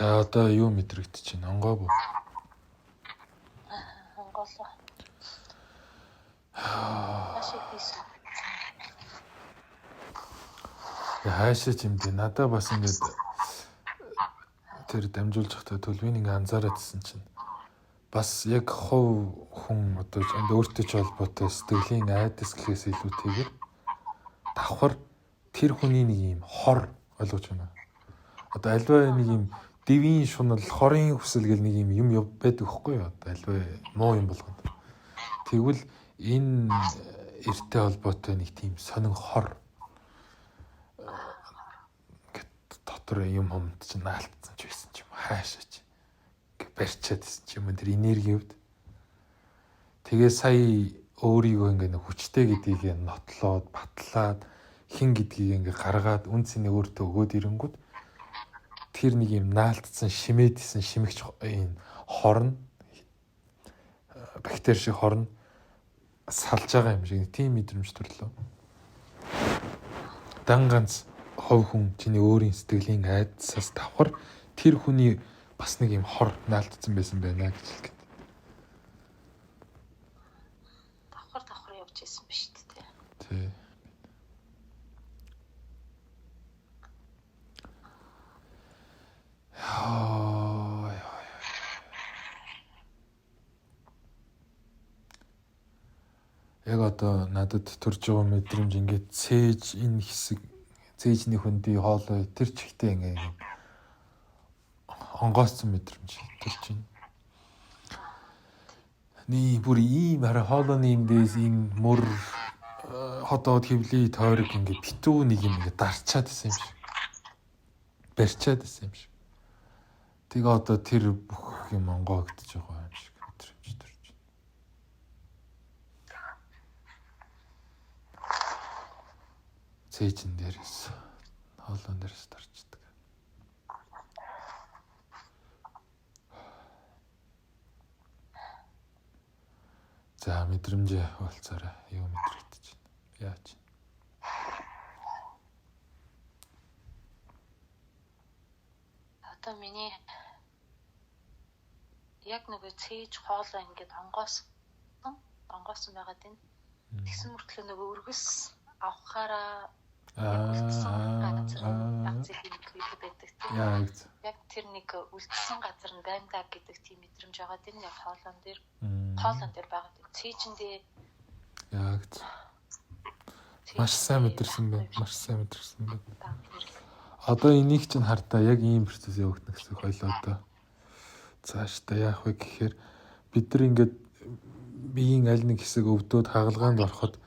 За одоо юу мэдрэгдэж байна? Онгой буу. Онгойлоо. Хаашаа хийсэн? Хаашаа ч юм дээ. Надаа бас ингээд тэр дамжуулж явахдаа төлөвийг ингээ анзаараадсэн чинь бас яг хувь хүн одоо өөртөө ч холбоотой сэтгэлийн айдас гэхээс илүүтэйгээр давхар тэр хүний нэг юм хор ойлгож байна. Одоо альва нэг юм девийн шунал, хорын хүсэл гэл нэг юм юм байдаг хгүй юу? Одоо альва муу юм болгоно. Тэгвэл энэ эрттэй холбоотой нэг тийм сонин хор ингээд дотор юм хомд чинь наалтсан ч байсан ч юм хаашаа ч ингээд барьчаад байсан ч юм тэр энергийн хувьд. Тэгээ сая өөрийгөө ингээд нэг хүчтэй гэдгийг нотлоод батлаад хэн гэдгийг ингээд гаргаад үн цэний өөртөө өгөөд ирэнгүүт тэр нэг юм наалтсан шимээдсэн шимэгч энэ хорн бактери шиг хорн салж байгаа юм шиг тийм мэдрэмж төрлөө. Дан ганц хов хүн чиний өөрийн сэтгэлийн айдсаас давхар тэр хүний бас нэг юм хор наалтсан байсан байна гэж хэлгээд. Давхар давхар явж исэн биз дээ. Тий. Яг одоо надад төрж байгаа мэдрэмж ингээд цээж энэ хэсэг цээжний хөндий хоолой тэр чигтээ ингээд онгооссон мэдрэмж төрж байна. Ни бүр ийм хараа хоолойны юм дээс энэ мөр ходоод хөвлий тойрог ингээд битүү нэг юм ингээд дарчаад исэн юм шиг. Барьчаад исэн юм шиг. Тэгээ одоо тэр бүх юм онгоогдож байгаа юм шиг мэдрэмж төрж байна. Цээжин дээрээс хоолойн дээрээс дарчдаг. За мэдрэмжээ хуваалцаарай. Юу мэдрэгдэж байна? Яаж? Одоо миний яг нөгөө цээж хоолой ингээд онгоосон байгаад байна. Тэгсэн мөртлөө нөгөө өргөс авахаараа газар нэг байдаг тийм. Яг тэр нэг үлдсэн газар нь байна да гэдэг тийм мэдрэмж байгаа тийм яг хоолон дээр. Хоолон дээр байгаа тийм. Цээжиндээ Яг маш сайн мэдэрсэн байна. Маш сайн мэдэрсэн байна. Одоо энийг чинь хартаа яг ийм процесс явагдана гэсэн хоёлоо одоо. Цаашдаа яах вэ гэхээр бид нар ингээд биеийн аль нэг хэсэг өвдөөд хагалгаанд ороход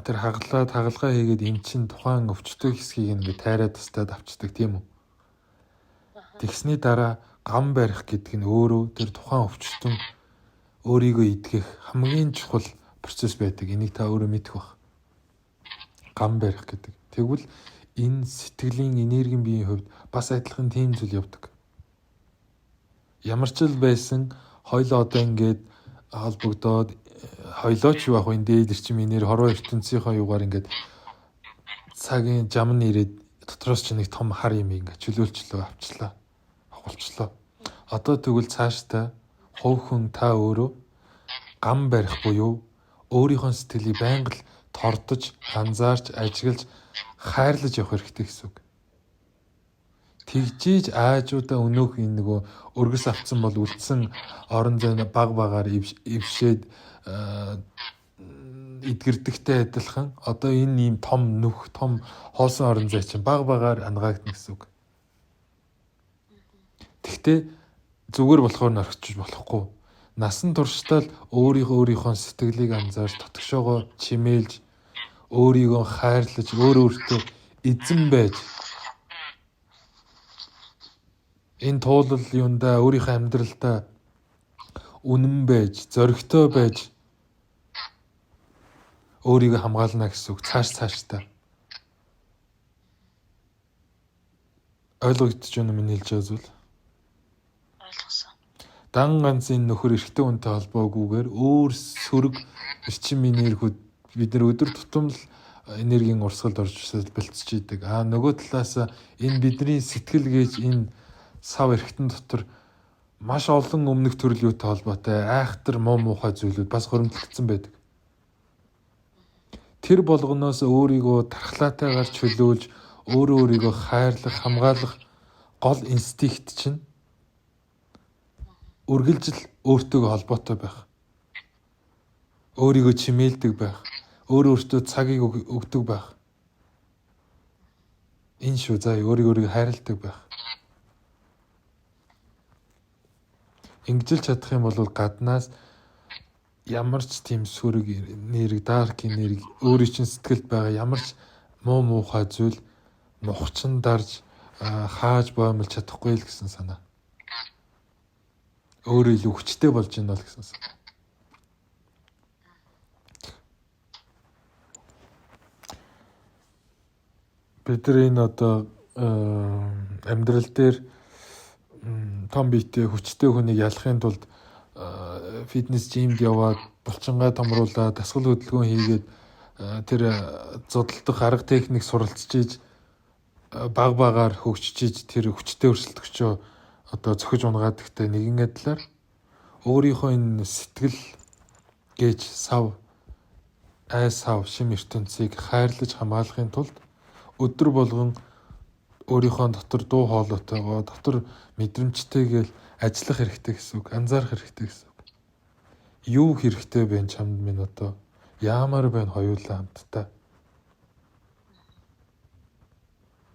тэр хагалаад хагалгаа хийгээд эн чинь тухайн өвчтөй хэсгийг ингээд тайраад тастаад авчдаг тийм үү? Тэгсний дараа гам барих гэдэг нь өөрөө тэр тухайн өвчтөн өөрийгөө идгэх хамгийн чухал процесс байдаг. Энийг та өөрөө мэдэх бах. Гам барих гэдэг. Тэгвэл энэ сэтгэлийн энергийн биеийн хувьд бас адилхан тийм зүйл явдаг. Ямар ч л байсан хоёлоо одоо ингээд холбогдоод хоёлоо ч юу ах вэ дээд эрчим энер хорвоо ертөнцийнхөө югаар ингээд цагийн жам нь ирээд дотроос ч нэг том хар юм ингээд чөлөөлчлөө авчлаа. Хавхалчлаа. Одоо тэгвэл цаашдаа хувь хүн та өөрөө гам барих буюу өөрийнхөө сэтгэлийг байнга л тордож, анзаарч, ажиглаж, хайрлаж явах хэрэгтэй гэсэн үг. Тэгжиж аажуудаа өнөөх энэ нөгөө өргөс авцсан бол үлдсэн орон зай баг багаар эвшээд эдгэрдэгтэй адилхан одоо энэ ийм том нүх том хоосон орон зай чинь баг багаар ангаагдана гэсэн үг. Тэгтээ зүгээр болохоор норхиж болохгүй. Насан туршдаа л өөрийнхөө сэтгэлийг анзаарч дотгошоогоо чимээлж өөрийгөө хайрлаж өөр өөртөө эзэн байж энэ туулал юундаа өөрийнхөө амьдралдаа үнэн байж, зоригтой байж өөрийгөө хамгаална гэсэн үг цааш цаашдаа. Ойлгогдож байна уу миний хэлж байгаа зүйл? Ойлгосон. Дан ганц энэ нөхөр эрэгтэй хүнтэй холбоогүйгээр өөр сөрөг эрчим энергиуд бид нар өдөр тутам л энергийн урсгалд орж бэлтэж идэг. Аа нөгөө талаас энэ бидний сэтгэл гэж энэ сав эргэтэн дотор маш олон өмнөх төрөл юутай холбоотой айхтар муу муухай зүйлүүд бас хуримтлагдсан байдаг. Тэр болгоноос өөрийгөө тархлаатайгаар чөлөөлж өөрөө өөрийгөө хайрлах, хамгаалах гол инстинкт чинь үргэлжил өөртөөгөө холбоотой байх. Өөрийгөө чимээлдэг байх. Өөрөө өөртөө цагийг өгдөг байх. Энэ шүү заа өөрийгөө хайрладаг байх. Ингэж л чадах юм бол гаднаас ямар ч тийм сөрөг нэрэг, дарк нэрэг өөрийн чинь сэтгэлд байгаа ямар ч муу муухай зүйл нухчин дарж хааж боомлж чадахгүй л гэсэн санаа. Өөрөө илүү хүчтэй болж байна л гэсэн санаа. Бид нар энэ одоо амьдрал дээр том биетэй хүчтэй хүнийг ялахын тулд фитнес жимд яваад булчингаа томруулаад дасгал хөдөлгөөн хийгээд тэр зодтолдох арга техник суралцж ийж баг багаар хөгжиж тэр хүчтэй өрсөлдөгчөө одоо зөхиж унгаадагтай нэгэн адилаар өөрийнхөө энэ сэтгэл гэж сав ай сав шим ертөнцийг хайрлаж хамгаалахын тулд өдөр болгон өөрийнхөө дотор дуу хоолойтойгоо дотор мэдрэмжтэйгээл ажиллах хэрэгтэй гэсэн үг, анзаарах хэрэгтэй гэсэн үг. Юу хэрэгтэй бэ чамд минь одоо? Яамаар байна хоёулаа хамтдаа.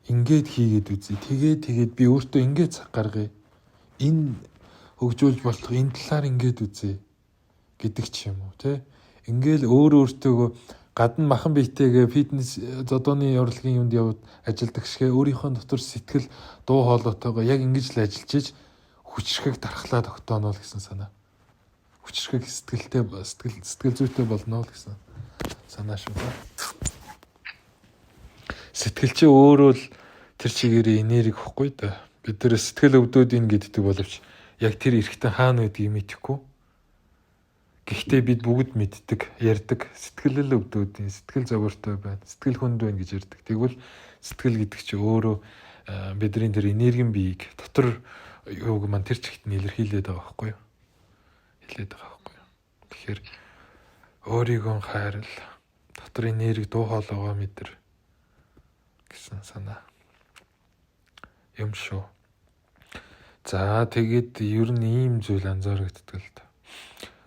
Ингээд хийгээд үзье. Тэгээд би өөртөө ингээд цаг гаргая. Энэ хөгжүүлж болох энэ талаар ингээд үзье гэдэг ч юм уу, тэ? Ингээл өөр өөртөөгөө гадна махан биетэйгээ фитнес зодооны урлагийн юмд яваад ажилдаг шигэ өөрийнхөө дотор сэтгэл дуу хоолойтойгоо яг ингэж л ажиллаж иж хүчрхэг дархлаа тогтооно л гэсэн санаа. Хүчрхэг сэтгэлтэй сэтгэл зүйтэй болно л гэсэн санаа шүү дээ. Сэтгэл чи өөрөө л тэр чигээрээ энерги хөхгүй да. Бид нар сэтгэл өвдөөд ин гэддэг боловч яг тэр эргэтэн хаана байдгийг мэдэхгүй. Гэхдээ бид бүгд мэддэг, ярьдаг. Сэтгэл л өвдөөд, сэтгэл зовиртой байна, сэтгэл хүнд байна гэж ярьдаг. Тэгвэл сэтгэл гэдэг чи өөрөө бидний тэр энергийн биеийг дотор юуг маань тэр чигт нь илэрхийлээд байгаа байхгүй юу? Хилээд байгаа байхгүй юу? Тэгэхээр өөрийгөө хайрл, дотор энерги дуу хоолойгоо мэдэр гэсэн санаа юм шүү. За тэгээд ер нь ийм зүйл анзаарэгддэг л да.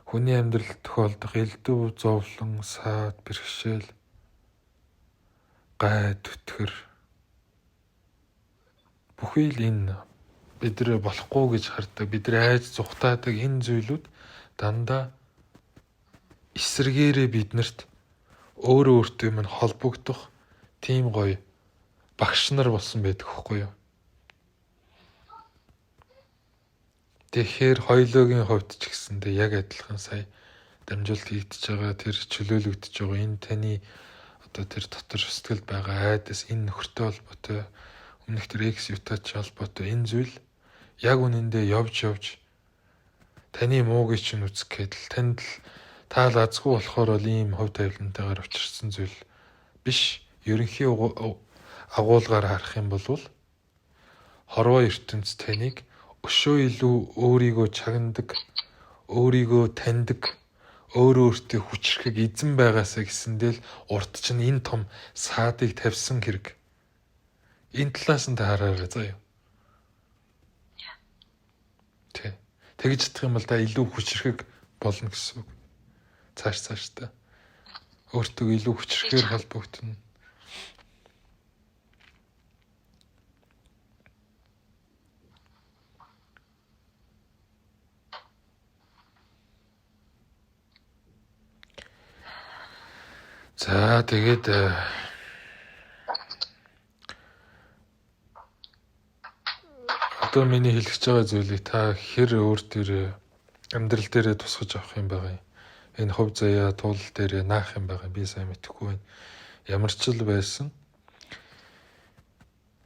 Хүний амьдралд тохиолдох элдв, зовлон, саад, бэрхшээл, гай, түтгэр бүхий л энэ бид нар болохгүй гэж хардаг, бид нар айж зүхтаадаг энэ зүйлүүд дандаа эсрэгээрээ биднэрт өөрөө өөртөө минь холбогдох тийм гоё багш нар болсон байдаг хөхгүй юу? Тэгэхээр хоёлоогийн хувьд ч гэсэндээ яг адилхан сая дамжуулалт хийгдэж байгаа, тэр чөлөөлөгдөж байгаа энэ таны одоо тэр дотор сэтгэлд байгаа айдас энэ нөхөртэй холбоотой, өмнөх тэр экс юутай ч холбоотой энэ зүйл яг үнэндээ явж явж таны муугийг чинь үзэх гээд л танд л таал азгүй болохоор бол ийм хувь тавилантайгаар учирсан зүйл биш. Ерөнхий агуулгаар харах юм бол хорвоо ертөнц таныг өшөө илүү өөрийгөө чагнадаг, өөрийгөө таньдаг, өөрөө өөртөө хүчрхэг эзэн байгаасаа гэсэндээ л урт чинь энэ том саадыг тавьсан хэрэг. Энэ талаас нь та хараарай заа юу. Тэ. Тэгж чадах юм бол та илүү хүчрхэг болно гэсэн үг. Цааш цааштай. Өөртөө илүү хүчрхээр холбогдоно. За тэгээд одоо миний хэлэх гэж байгаа зүйлийг та хэр өөр дээр амьдрал дээрээ тусгаж авах юм байгаа юм. Энэ хувь заяа туулал дээрээ наах юм байгаа би сайн мэдэхгүй байна. Ямар ч л байсан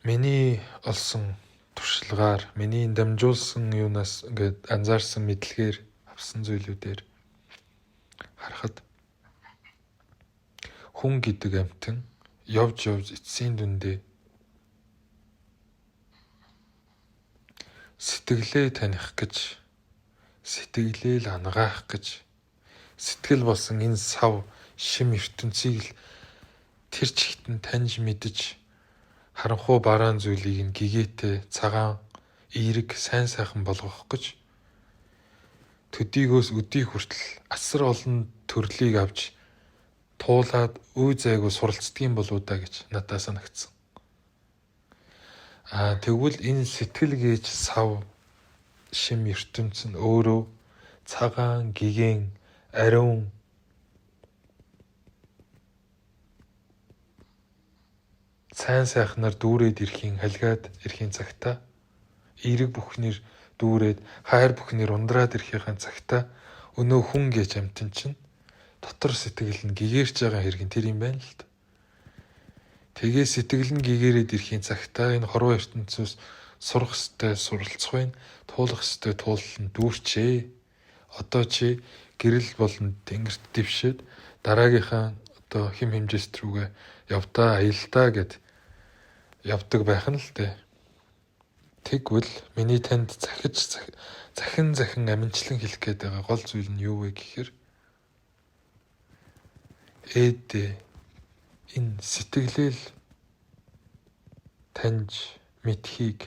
миний олсон туршлагаар, миний дамжуулсан юунаас ингээд анзаарсан мэдлэгээр авсан зүйлүүдээр харахад хүн гэдэг амьтан Явж явж эцсийн дүндээ сэтгэлээ таних гэж, сэтгэлээ л ангаах гэж, сэтгэл болсон энэ сав шим ертөнцийг л тэр чигт нь таньж мэдэж, харанхуй бараан зүйлийг нь гэгээтэй цагаан эерэг сайн сайхан болгох гэж төдийгөөс өдий хүртэл асар олон төрлийг авч туулаад үе зайгүй суралцдгийн болоо да гэж надад санагдсан. Аа тэгвэл энэ сэтгэл гэж сав шим ертөнц нь өөрөө цагаан гигэн ариун сайн сайхнаар дүүрээд ирэхийн халигаад ирэхийн цагта эерэг бүхнэр дүүрээд хайр бүхнэр ундраад ирэхийнхэн цагта өнөө хүн гэж амтэн чинь дотор сэтгэл нь гэгэрч байгаа хэрэг нь тэр юм байна л да. Тэгээ сэтгэл нь гэгэрээд ирэхийн цагта энэ хорвоо ертөнцөөс сурах ёстой суралцах байна, туулах ёстой туулал нь дүүрчээ. Одоо чи гэрэл болон тэнгэрт дэвшээд дараагийнхаа одоо хим хэмжээст рүүгээ явдаа, аялдаа гэд явдаг байх нь л дээ. Тэгвэл миний танд захиж захин захин амжилтлан хэлэх гээд байгаа гол зүйл нь юу вэ гэхээр ээдээ энэ сэтгэлээл таньж мэдхийг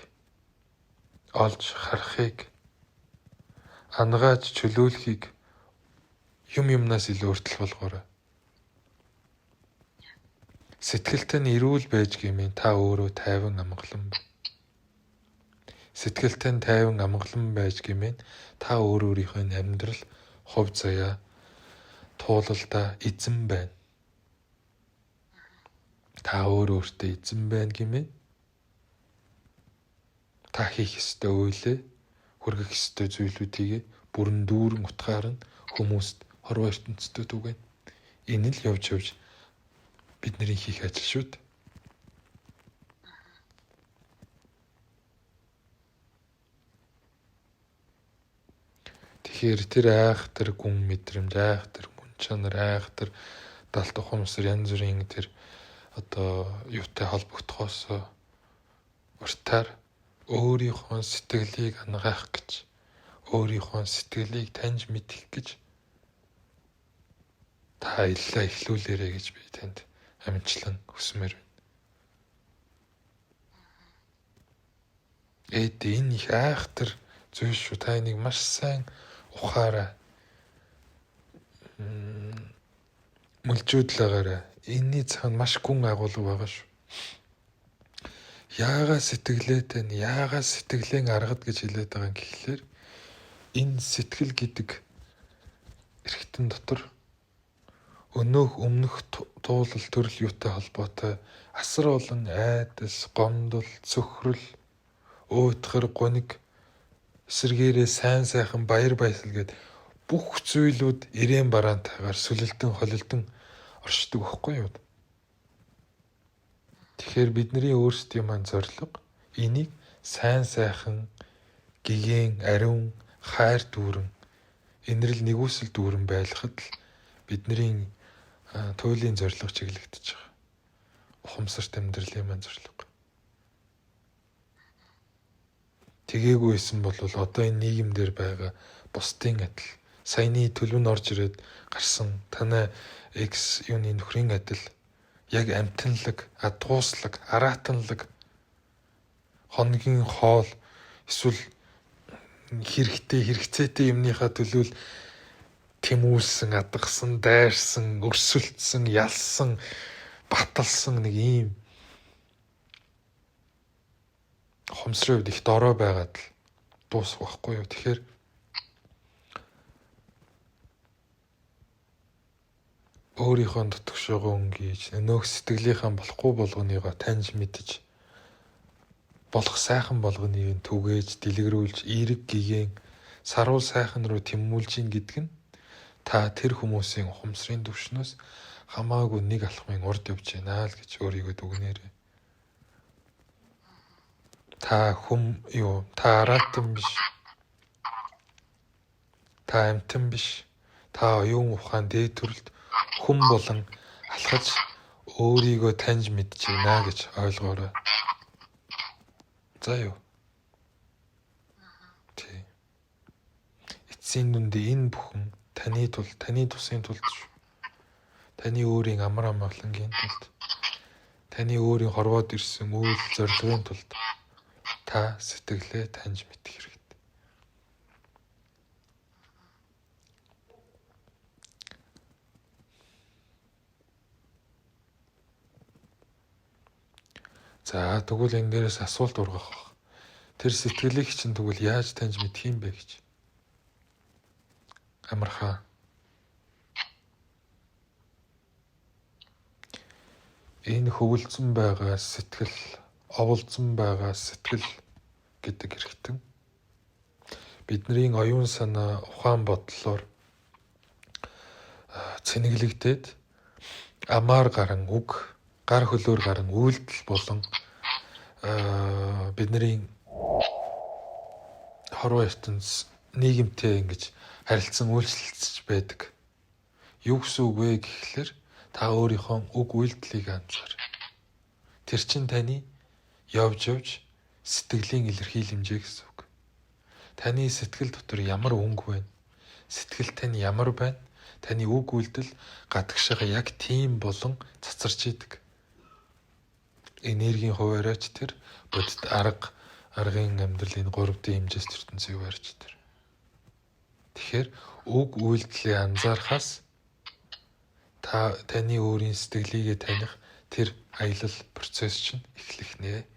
олж харахыг ангааж чөлөөлөхийг юм юмнаас илүү өртөл болгоорой. Сэтгэлтэй нь эрүүл байж гэмээн та өөрөө тайван амгалан бай. Сэтгэлтэй нь тайван амгалан байж гэмээн та өөр өөрийнхөө амьдрал хувь заяа туулалдаа эзэн байна. Та өөр өөртөө эзэн байна гэмээн та хийх ёстой үйлээ хүргэх ёстой зүйлүүдийг бүрэн дүүрэн утгаар нь хүмүүст хорвоо ертөнцийн түгээнэ. Энэ л явж явж бидний хийх ажил шүү дээ. Тэгэхээр тэр айхтар гүн мэдрэмж, айхтар мөн чанар, айхтар далд ухамсар янз бүрийн тэр одоо юутай холбогдохоос уртаар өөрийнхөө сэтгэлийг ангаах гэж, өөрийнхөө сэтгэлийг таньж мэдэх гэж та аяллаа эхлүүлээрэй гэж би танд амжилтлан хүсмээр байна. Эд энэ их айхтар зүйл шүү. Та энийг маш сайн ухаарай. Мөлжөөдөл байгаарай. Энийний цаана маш гүн агуулга байгаа шүү. Яагаад сэтгэлээтэй нь яагаад сэтгэлэн аргад гэж хэлээд байгаа юм гэхлээр энэ сэтгэл гэдэг эргэтэн дотор өнөөх өмнөх туулал төрөл юутай холбоотой асар олон айдас, гомдол, цөхрөл, уйтгар, гуниг, эсэргээрээ сайн сайхан баяр баясгал гэд бүх зүйлүүд ирээн бараантайгаар сүлэлдэн холилдон оршдог байхгүй юу? Тэгэхээр бидний өөрсдийн маань зорилго энийг сайн сайхан гигэн ариун хайр дүүрэн инэрл нэгүсэл дүүрэн байлгахад л бидний туйлын зорилго чиглэгдэж байгаа. Ухамсарт амьдралын маань зорилго. Тэгээгүй байсан бол одоо энэ нийгэмдэр байгаа бусдын адил саяны төлөв нь орж ирээд гарсан танай экс юуны нөхрийн адил яг амтанлаг, адгууслаг, араатанлаг хоногийн хоол эсвэл хэрэгтэй хэрэгцээтэй юмныхаа төлөө л тэмүүлсэн, адгасан, дайрсан, өрсөлдсөн, ялсан, баталсан нэг ийм хомсрын хувьд их дорой байгаад л дуусах байхгүй юу. Тэгэхээр өөрийнхөө дотгошоогоо өнгийж, өнөөх сэтгэлийнхаа болохгүй болгоныгоо таньж мэдэж, болох сайхан болгоныг нь түгээж, дэлгэрүүлж, эерэг гигэн саруул сайхан руу тэмүүлж ийн гэдэг нь та тэр хүмүүсийн ухамсарын түвшнөөс хамаагүй нэг алхмын урд явж байна л гэж өөрийгөө дүгнээрэй. Та хүм юу, та араатан биш. Та амьтан биш. Та оюун ухаан дээд төрөлд хүн болон алхаж Өөрийгөө таньж мэдж байна гэж ойлгоорой. За юу? Тий. Эцсийн дүнд энэ бүхэн таны тул, таны тусын тулд шүү. Таны өөрийн амар амгалангийн тулд, таны өөрийн хорвоод ирсэн үйл зорилгын тулд та сэтгэлээ таньж мэдэх хэрэгтэй. За тэгвэл энэ дээрээс асуулт ургах байх. Тэр сэтгэлийг чинь тэгвэл яаж таньж мэдэх юм бэ гэж. Амархан. Энэ хөвөлдсөн байгаа сэтгэл, оволдсон байгаа сэтгэл гэдэг эргэтэн бидний оюун санаа, ухаан бодлоор цэнэглэгдээд амаар гарan үг, гар хөлөөр гарan үйлдэл болон бидний хорвоо ертөнц нийгэмтэй ингэж харилцан үйлчлэлцэж байдаг. Юу гэсэн үг вэ гэхлээр та өөрийнхөө үг үйлдэлийг анзаар. Тэр чинь таны явж явж сэтгэлийн илэрхийлэмжээ гэсэн үг. Таны сэтгэл дотор ямар өнгө байна? Сэтгэл тань ямар байна? Таны үг үйлдэл гадагшаага яг тийм болон цацарч идэг. Энергийн хуваараач тэр бодит аргын амьдрал энэ 3D хэмжээст ертөнцийн хуваарч тэр. Тэгэхээр үг үйлдэлээ анзаархаас та таны өөрийн сэтгэлийгээ таних тэр аялал процесс чинь эхлэх нэ.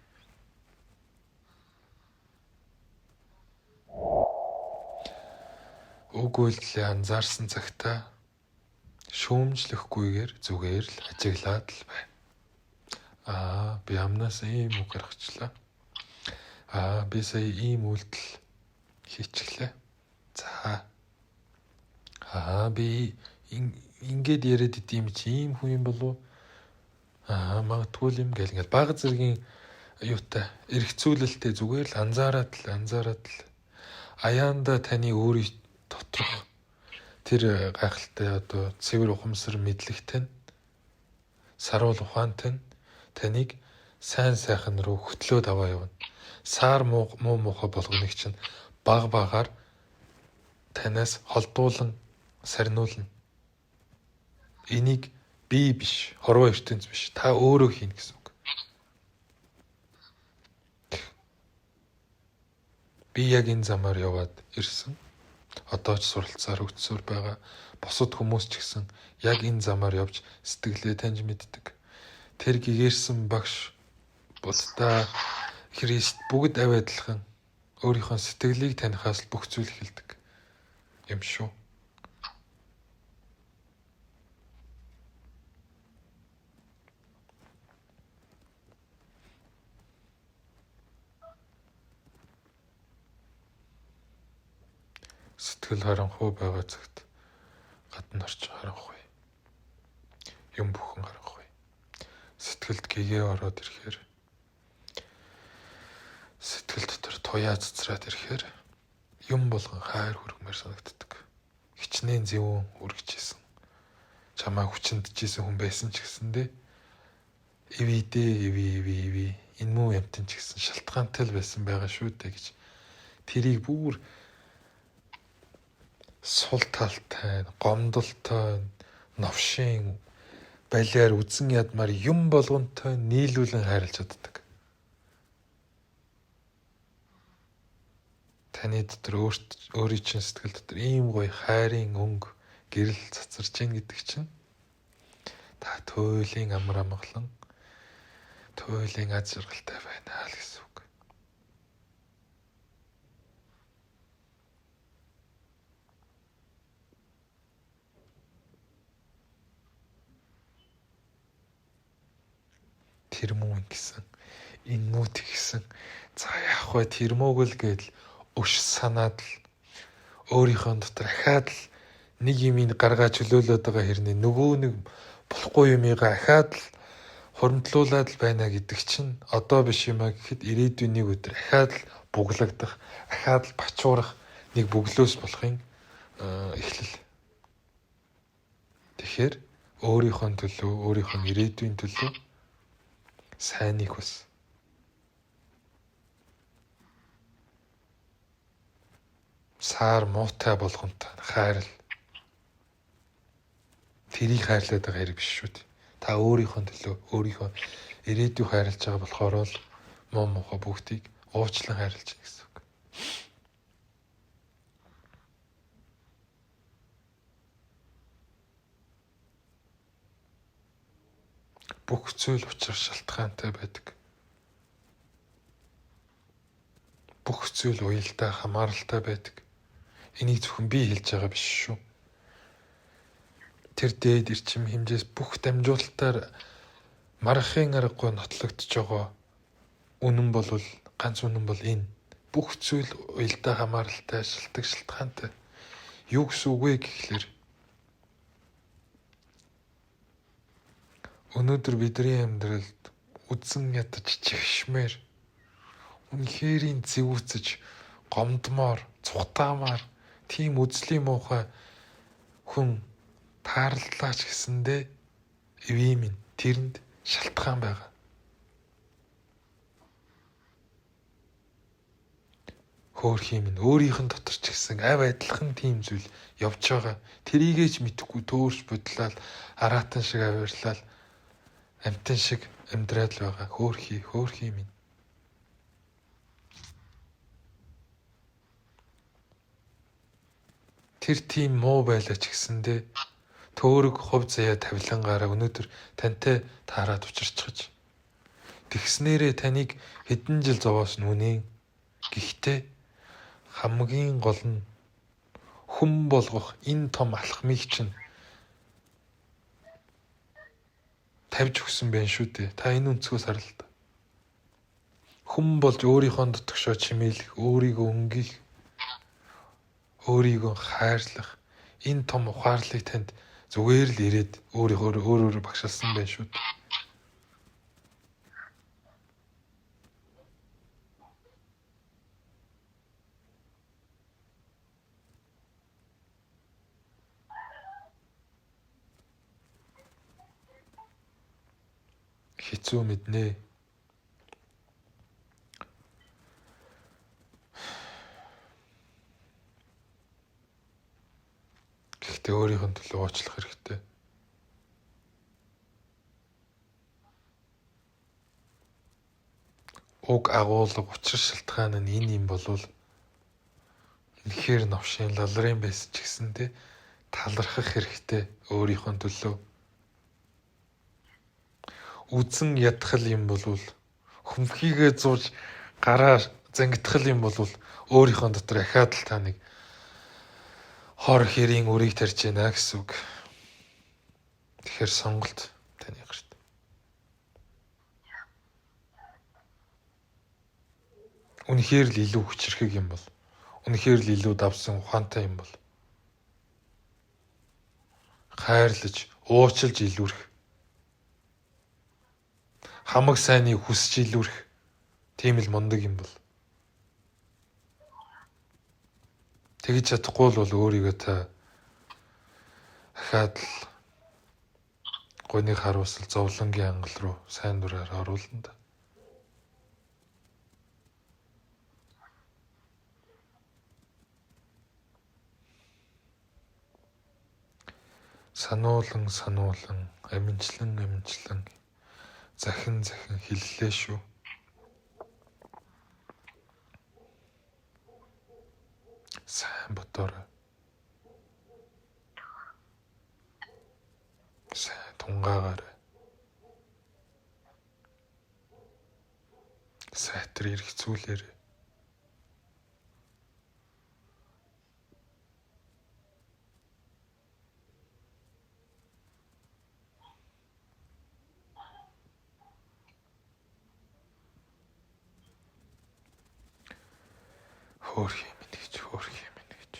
Үг үйлдэлээ анзаарсан цагтаа шүүмжлэхгүйгээр зүгээр л ажиглаад л бай. Аа, би амнаас ийм үг гаргачлаа. Аа, би сая ийм үйлдэл хийчихлээ. За. Аа, би ингээд яриад идэм чи ийм хүн юм болов? Аа, магадгүй юм гэл ингээл баг зэргийн юутай эргцүүлэлтэй зүгээр л анзаараад л аяанда таны өөрийн доторх тэр гайхалтай одоо цэвэр ухамсар мэдлэгтэй нь саруул ухаантай нь таныг сайн сайхан руу хөтлөөд аваа явна. Саар муу муухай болгоныг чинь баг багаар танаас холдуулан сарниулна. Энийг би биш, хорвоо ертөнц биш. Та өөрөө хийнэ гэсэн үг. Би яг энэ замаар яваад ирсэн. Одоо ч суралцаар хөгжсөөр байгаа. Бусад хүмүүс ч гэсэн яг энэ замаар явж сэтгэлээ таньж мэддэг. Тэр гэгэрсэн багш, Будда, Христ бүгд авь адилхан өөрийнхөө сэтгэлийг танихаас л бүх зүйл эхэлдэг юм шүү. Сэтгэл харанхуй байгаа цагт гадна орчин харанхуй. Юм бүхэн харанхуй. Сэтгэлд гэгээ ороод ирэхээр сэтгэл дотор туяа цацраад ирэхээр юм болгон хайр хүргмээр санагддаг. Хичнээн зөвүүн үргэжсэн. Чамаа хүчиндчихсэн хүн байсан ч гэсэндээ эвидээ эви эви эви энэ муу юмтан ч гэсэн шалтгаантай л байсан байгаа шүү дээ гэж тэрийг бүр сул талтай, гомдолтой, новшин балиар үзэн ядмаар юм болгонтой нийлүүлэн хайрлаж чаддаг. Таны дотор өөрийн чинь сэтгэл дотор ийм гоё хайрын өнгө гэрэл цацарч гин гэдэг чинь та туйлын амар амгалан, туйлын аз жаргалтай байна л гэсэн үг. Тэр мүү ингэсэн, энэ мүү тэгсэн. За яах вэ, тэр мууг л гэдэл өш санаад л өөрийнхөө дотор ахаад л нэг юмыг гаргаа чөлөөлөд байгаа хэрнээ нөгөө нэг болохгүй юмыгаа ахаад л хуримтлуулад л байна гэдэг чинь одоо биш юм а гэхэд ирээдүйн нэг өдөр ахаад л буглагдах, ахаад л бачуурах нэг бөглөөс болохын эхлэл. Тэгэхээр Өөрийнхөө төлөө, өөрийнхөө ирээдүйн төлөө сайныг хүс. Сар муутай болгонтой хайрл. Тэрийг хайрлаад байгаа хэрэг биш шүү дээ. Та өөрийнхөө төлөө, өөрийнхөө ирээдүйг хайрлаж байгаа болохоор л муу муухай бүгдийг уучлан хайрлаж байна гэсэн үг. Бүх зүйл учир шалтгаантай байдаг. Бүх зүйл уялдаа хамааралтай байдаг. Энийг зөвхөн би хэлж байгаа биш шүү. Тэр дээд эрчим хэмжээс бүх дамжуулалтаар маргахын аргагүй нотлогдож байгаа үнэн бол ганц үнэн бол энэ. Бүх зүйл уялдаа хамааралтай, шилдэг шалтгаантай. Юу гэсэн үг вэ гэхлээр өнөөдөр бидний амьдралд үзэн ядаж чигшмээр үнэхэрийн зэвүүцэж гомдмоор, цухтаамаар тийм үзлийн муухай хүн таарлаач гэсэндээ эвийн минь тэрэнд шалтгаан байгаа. Хөөрхий минь өөрийнх нь дотор ч гэсэн ав адилхан тийм зүйл явж байгаа. Тэрийгээ ч мэдэхгүй төөрч бодлол араатан шиг авирлал амтан шиг амьдраад л байгаа. Хөөрхий, хөөрхий минь. Тэр тийм муу байлаа ч гэсэндээ төөрөг хувь заяа тавилангаараа өнөөдөр тантай таарад учирчхаж тэгснээрээ таныг хэдэн жил зовоос нүнэ. Гэхдээ хамгийн гол нь хүн болгох энэ том алхмыг чинь тавьж өгсөн байх шүү дээ. Та энэ өнцгөөс харал та. Хүн болж өөрийнхөө дотгошоо чимээлэх, өөрийгөө өнгөх, өөрийгөө хайрлах энэ том ухаарлыг танд зүгээр л ирээд өөрийнхөө өөр өөр багшилсан байх шүү дээ. Хэцүү мэднэ. Гэхдээ өөрийнх нь төлөө уучлах хэрэгтэй. Уг агуулга учир шалтгаан нь энэ юм болвол үнэхээр новшин лалрын байсан ч гэсэндээ талархах хэрэгтэй өөрийнхөө төлөө. Үзэн ядхал юм болвол хөмхийгээ зууж гараа зангидхал юм болвол өөрийнхөө дотор ахаад л та нэг хор хэрийн үрийг тарьж байна гэсэн үг. Тэгэхээр сонголт таны гарт. Үнэхээр л илүү хүчрхэг юм бол, үнэхээр л илүү давсан ухаантай юм бол хайрлаж, уучлж илүүрх, хамаг сайныг хүсч илүүрх тийм л мундаг юм бол тэгж чадахгүй л бол өөрийгөө та ахаад л гуниг харуулсал зовлонгийн ангал руу сайн дураар оруулна да. Сануулан сануулан, амжилан амжилан захин захин хэллээ шүү. Сайн бодоорой. Сайн тунгаагаарай. Сайтар эргэцүүлээрэй. Хөөрхий минь гэж, хөөрхий минь гэж.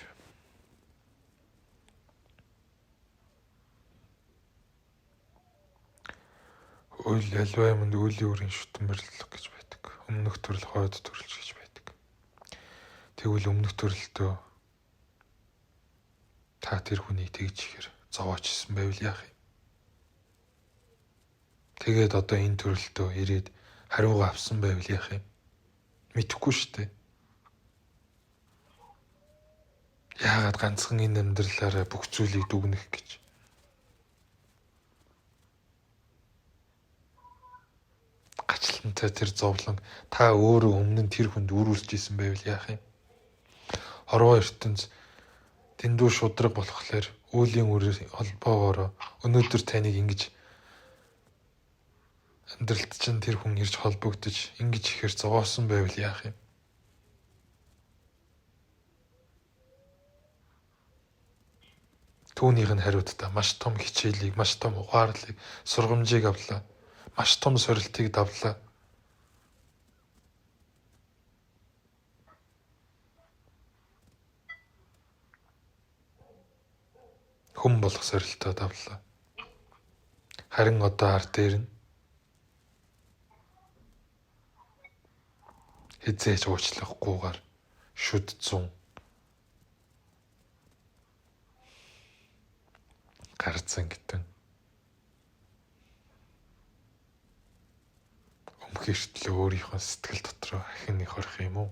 Үйл аливаа юмд үлийн үрийн шүтэн барилга гэж байдаг. Өмнөх төрөл, хойд төрөл гэж байдаг. Тэгвэл өмнөх төрөлдөө та тэр хүнийг тэгж ихээр зовоочсон байвал яах юм? Тэгээд одоо энэ төрөлтөө ирээд хариугаа авсан байвал яах юм? Мэдэхгүй шүү дээ. Яагаад ганцхан энэ амьдралаараа бүх зүйлийг дүгнэх гэж? Гачлантай тэр зовлон та өөрөө өмнө нь тэр хүнд үүрүүлж исэн байвал яах юм? Хорвоо ертөнц дэндүү шудраг болохоор үүлийн үр холбоогоороо өнөөдөр таныг ингэж амьдралд чинь тэр хүн ирж холбогдож ингэж ихээр зовоосон байвал яах юм? Түүнийх нь хариуд та маш том хичээлийг, маш том ухаарлыг, сургамжийг авлаа. Маш том сорилтыг давлаа. Хүн болох сорилтоо давлаа. Харин одоо ар дээр нь хизээж уучлахгүйгээр шүд зун гарцсан гэтэн өмхөртлөө өөрийнхөө сэтгэл дотроо ахин нэг хорих юм уу?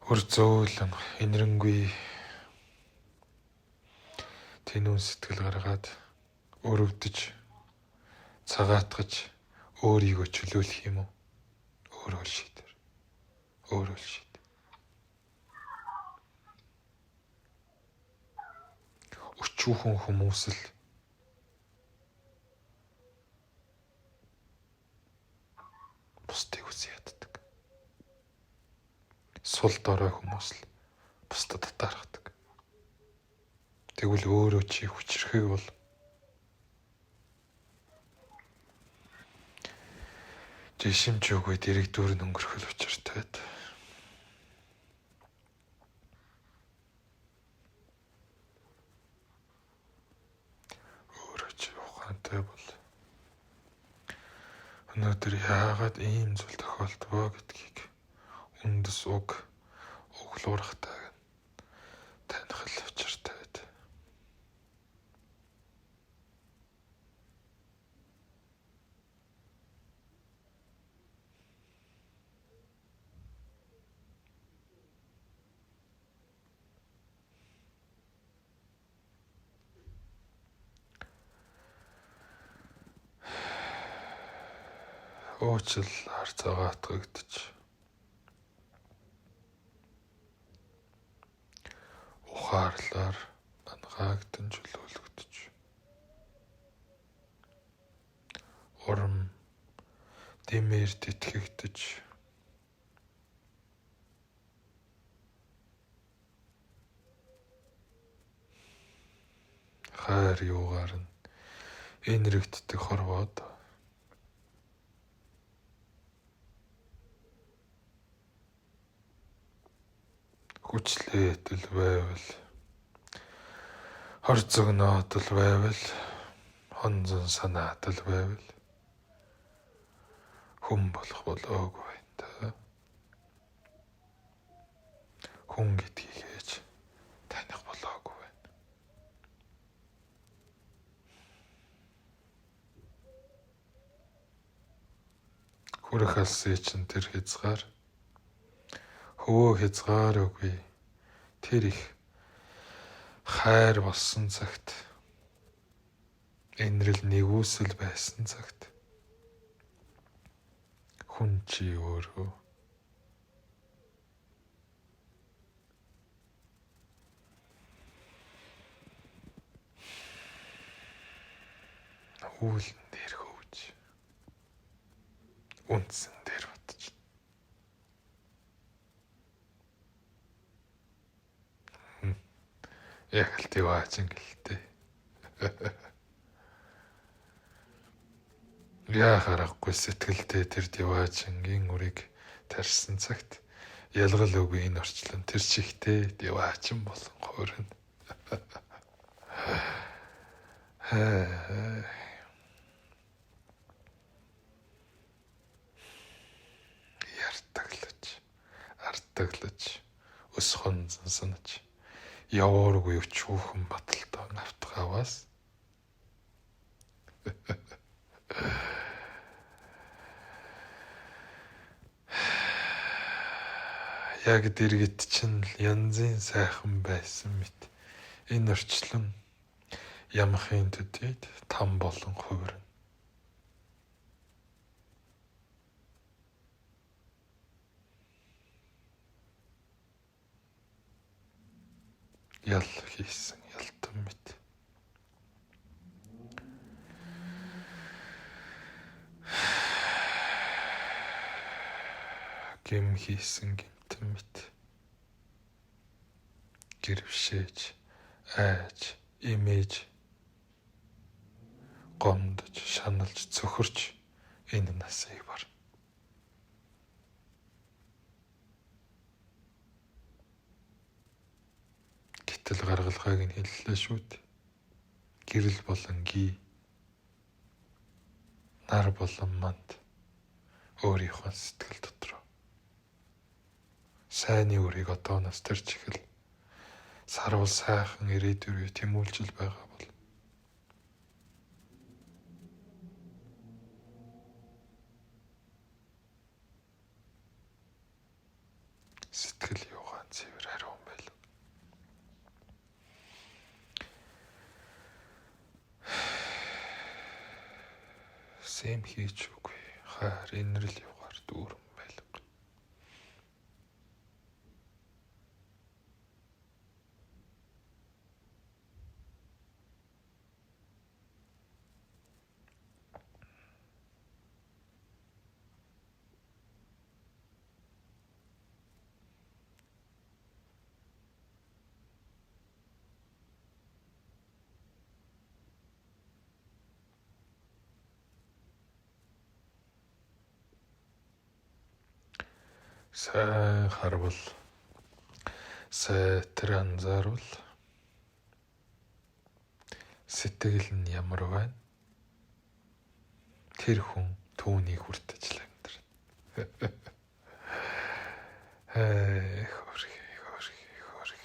Өр зөөлөн инэрэнгүй тэнүүн сэтгэл гаргаад өрөвдөж цагаатгаж өөрийгөө чөлөөлөх юм уу? Өөрөө л шийдэр. Өөрөө л шийд. Өчүүхэн хүмүүс л бусдыг үс яддаг. Сул дорой хүмүүс л бусдад татаархдаг. Тэгвэл өөрөө чи хүчрэхэг бол жишимч үгүй дэрэгдүүр нь өнгөрөх учиртай. Өөрөө чи ухаантай бол өнөөдөр яагаад ийм зүйл тохиолдвоо гэдгийг үндэс уг углуурхтайг таних л учиртай. Уучлалаар цагаатгагдаж ухаарлаар анхаагдан чөлөөлөгдөж урам дэмээр тэтгэгдэж хайр юугаар нь энэрэгддэг хорвоод хүчлээтэл байвал хор зөгнөөтөл байвал хонзон санаатал байвал хүн болох болоогүй байна та. Хүн гэдгийг ээж таних болоогүй байна. Хүрэх алсын чинь тэр хязгаар хөвөө хязгаар үгүй. Тэр их хайр болсон цагт энэрэл нэгүсэл байсан цагт хүн чи өөрөө үүлэн дээр хөвж үндсэн дээр батж яг л диваачин гэлтэй. Яа харахгүй сэтгэлдээ тэр диваачингийн үрийг тарьсан цагт ялгал үгүй энэ орчлон тэр чигтээ диваачин болон хуурна. Яртаглаж, артаглаж, өс хонзон санаж, Явуургүй өчүүхэн баталтай автгаваас яг дэргэд чинь янзын сайхан байсан мэт энэ орчлон ямхын төдийд там болон хувирна. Ял хийсэн ялтан мэт. Гэм хийсэн гэмтэн мэт. Гэрвшээж, айж, имэж, гомдож, шаналж, цөхөрч энэ насыг бар. Гэтэл гаргалгааг нь хэллээ шүү дээ. Гэрэл болон ги, нар болон манд өөрийнхөө сэтгэл дотор сайнны үрийг одооноос тэрч эхэл. Сарвал сайхан ирээдүй рүү тэмүүлжил байгаа бол сэтгэл юугаан цэвэр хариун байл. Сэм хийж үгүй. Хайр инрэл юугаар дүүрэн байлга. Сайн харвал, сайтар анзаарвал сэтгэл нь ямар байна? Тэр хүн түүнийг хүртэж л амьдрна. Хөрхи, хөрхи, хөрхи.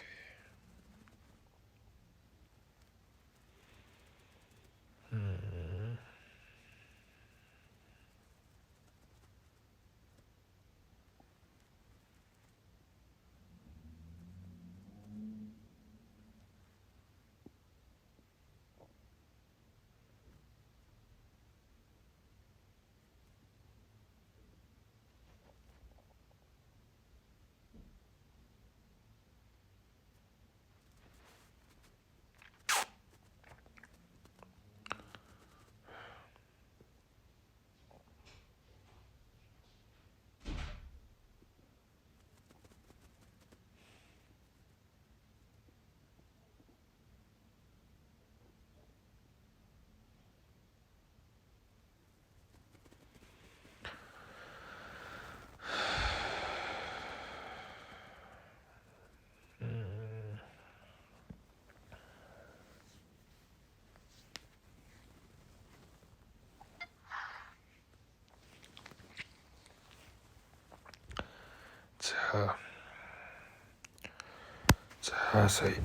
За сая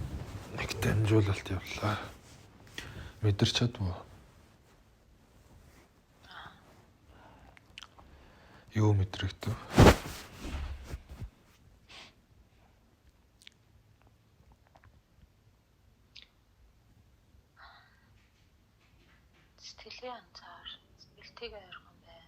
нэг дамжуулалт явлаа. Мэдэрч чадваа. Юу мэдрэгдэв? Сэтгэлийн анзаар, сэтгэлтэйг ойрхон бай.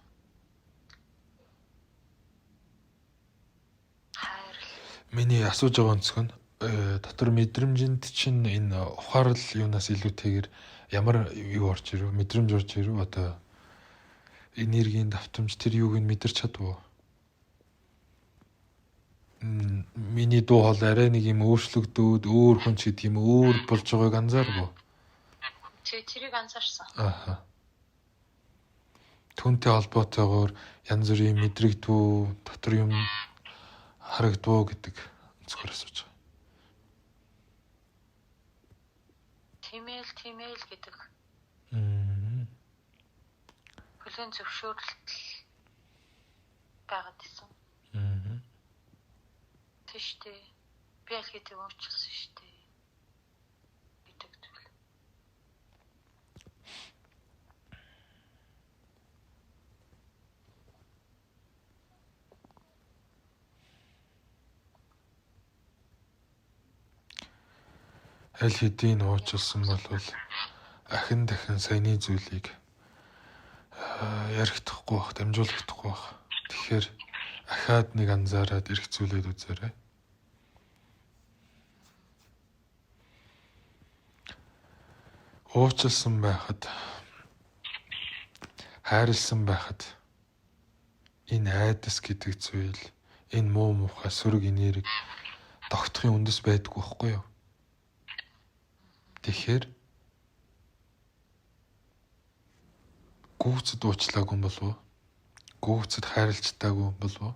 Миний асууж байгаа өнцөг нь дотор мэдрэмжинд чинь энэ ухаарл юунаас илүүтэйгээр ямар юу орж ирв? Мэдрэмж орж ирв? Одоо энергийн давтамж тэр юуг нь мэдэрч чадваа. Миний дуу хоолой арай нэг юм өөрчлөгдөөд өөр хүн ч гэдэг юм өөр болж байгааг анзаарв уу? Чи тэрийг анзаарсан. Аха. Түүнтэй холбоотойгоор янз бүрийн мэдрэгдвүү, дотор юм харагдвуу гэдэг өнцгөр асууж байгаа. Тимэл, тимэл гэдэг. Хүлээн зөвшөөрлөлт байгаад исэн. Тийш дээ. Би аль хэдийн уучлсан шүү дээ. Аль хэдийн уучлсан болвол ахин дахин саяны зүйлийг ярихдахгүй бах, дамжуулахдахгүй бах. Тэгэхээр ахаад нэг анзаараад эргцүүлээд үзээрэй. Уучлсан байхад, хайрлсан байхад энэ айдас гэдэг зүйл, энэ муу мухай сөрөг энерги тогтохын үндэс байдаггүй байхгүй юу? Тэгэхээр гүйцэд уучлаагүй юм болов уу? Гүйцэд хайрлж чадаагүй юм болов уу?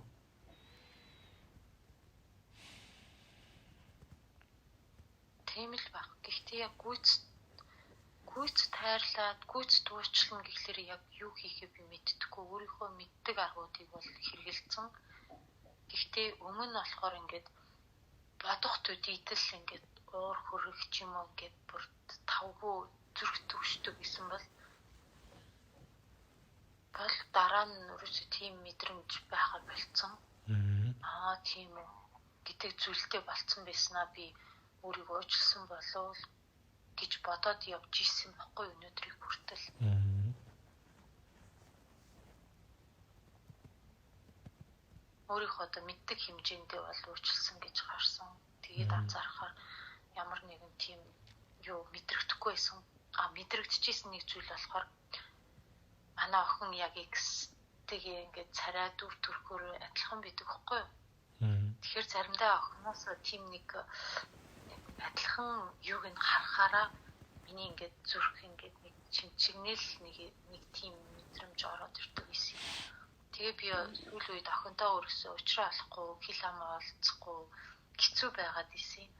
Тийм л баг. Гэхдээ яг гүйцэд хайрлаад гүйцэд уучлана гэхлээр яг юу хийхээ би мэддэхгүй. Өөрийнхөө мэддэг аргуудыг бол хэрэгэлцэн. Гэхдээ өмнө нь болохоор ингээд бодох төдийдэл ингээд уур хөрөх ч юм уу ингээд бүр тавгүй зүрх төвшдөг гэсэн бол дараа нь өөрөөсөө тийм мэдрэмж байхаа болцсон. Аа тийм үү гэдэг зүйлтэй болцсон байснаа би өөрийгөө уучлсан болов гэж бодоод явж исэн баггүй өнөөдрийг хүртэл. Өөрийнхөө одоо мэддэг хэмжээндээ бол уучлсан гэж гарсан. Тэгээд анзаарахаар ямар нэгэн тийм юу мэдрэгдэхгүй байсан. А мэдрэгдэжсэн нэг зүйл болохоор манай охин яг X-тэйгээ ингээд царай дүр төрхөөр адилхан байдаг байхгүй юу? Тэгэхээр заримдаа охиноос тийм нэг адилхан юуг нь харахаараа миний ингээд зүрх ингээд нэг чимчигнэл нэг тийм мэдрэмж ороод ирдэг байсан. Тэгээ би сүүл үед охинтойгоо өргөсөө уучраа олохгүй, хэл ам олцохгүй хэцүү байгаад исэн.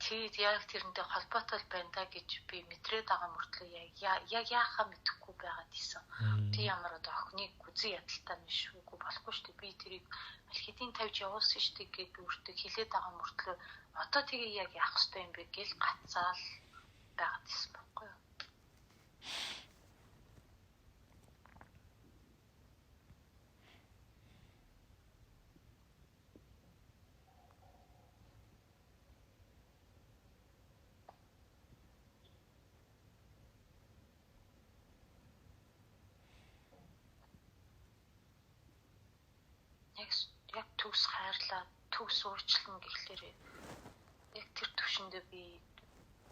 Тэгээд яг тэрнтэй холбоотой байна да гэж би мэдрээд байгаа мөртлөө яг яахаа мэдэхгүй байгаад исэн. Тэг ямар одоо охиныг гүзэн ядaltaа биш үгүй болохгүй шүү дээ. Би тэрийг аль хэдийн тавьж явуулсан шүү дээ гэж би өөртөө хэлээд байгаа мөртлөө одоо тэгээ яг яах ёстой юм бэ гэж гацаал байгаад исэн байхгүй юу? Яг төгс хайрлаа, төгс уучлана гэхлээр яг тэр төвшөндөө би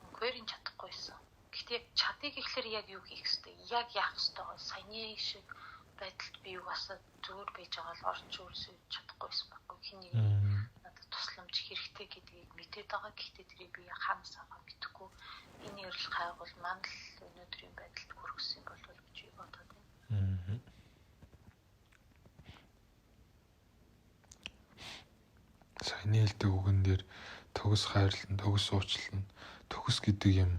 үнэхээр чадахгүй байсан. Гэхдээ яг чадъя гэхлээр яг юу хийх ёстой, яг яах ёстойгоо саяны шиг байдалд би угаасаа зүгээр байж байгаа л орч өөрсөө чадахгүй байсан байхгүй. Хин нэг надад тусламж хэрэгтэй гэдгийг мэдээд байгаа. Гэхдээ тэрийг би хаанаас авах мэдэхгүй. Энэ эрэл хайгуул манд л өнөөдрийн байдалд хүргэсэн болов гэж би бодоод байна. Саяны хэлдэг үгэн дээр төгс хайрлан, төгс уучлан, төгс гэдэг юм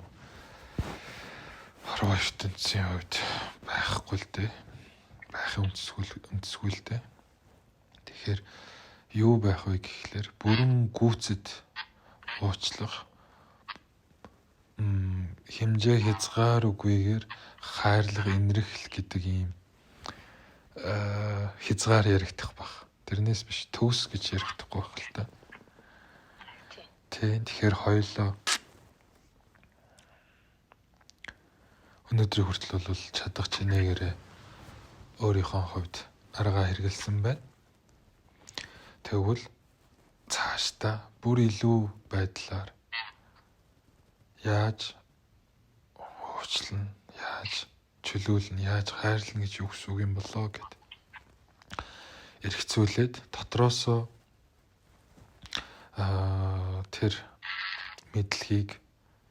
хорвоо ертөнцийн хувьд байхгүй л дээ. Байхын үндэсгүй л дээ. Тэгэхээр юу байх вэ гэхлээр бүрэн гүйцэд уучлах, хэмжээ хязгаар үгүйгээр хайрлах, инэрхэл гэдэг ийм хязгаар яригдах бах. Тэрнээс биш төгс гэж яригдахгүй байх л та. Тийм. Тэгэхээр хоёулаа өнөөдрийн хүртэл бол чадах чинээгээрээ өөрийнхөө хувьд аргаа хэрэгэлсэн байна. Тэгвэл цаашдаа бүр илүү байдлаар яаж уучлана, яаж чөлөөлнө, яаж хайрлана гэж юу гэсэн үг юм болоо гэд эргцүүлээд дотроосоо тэр мэдлэгийг,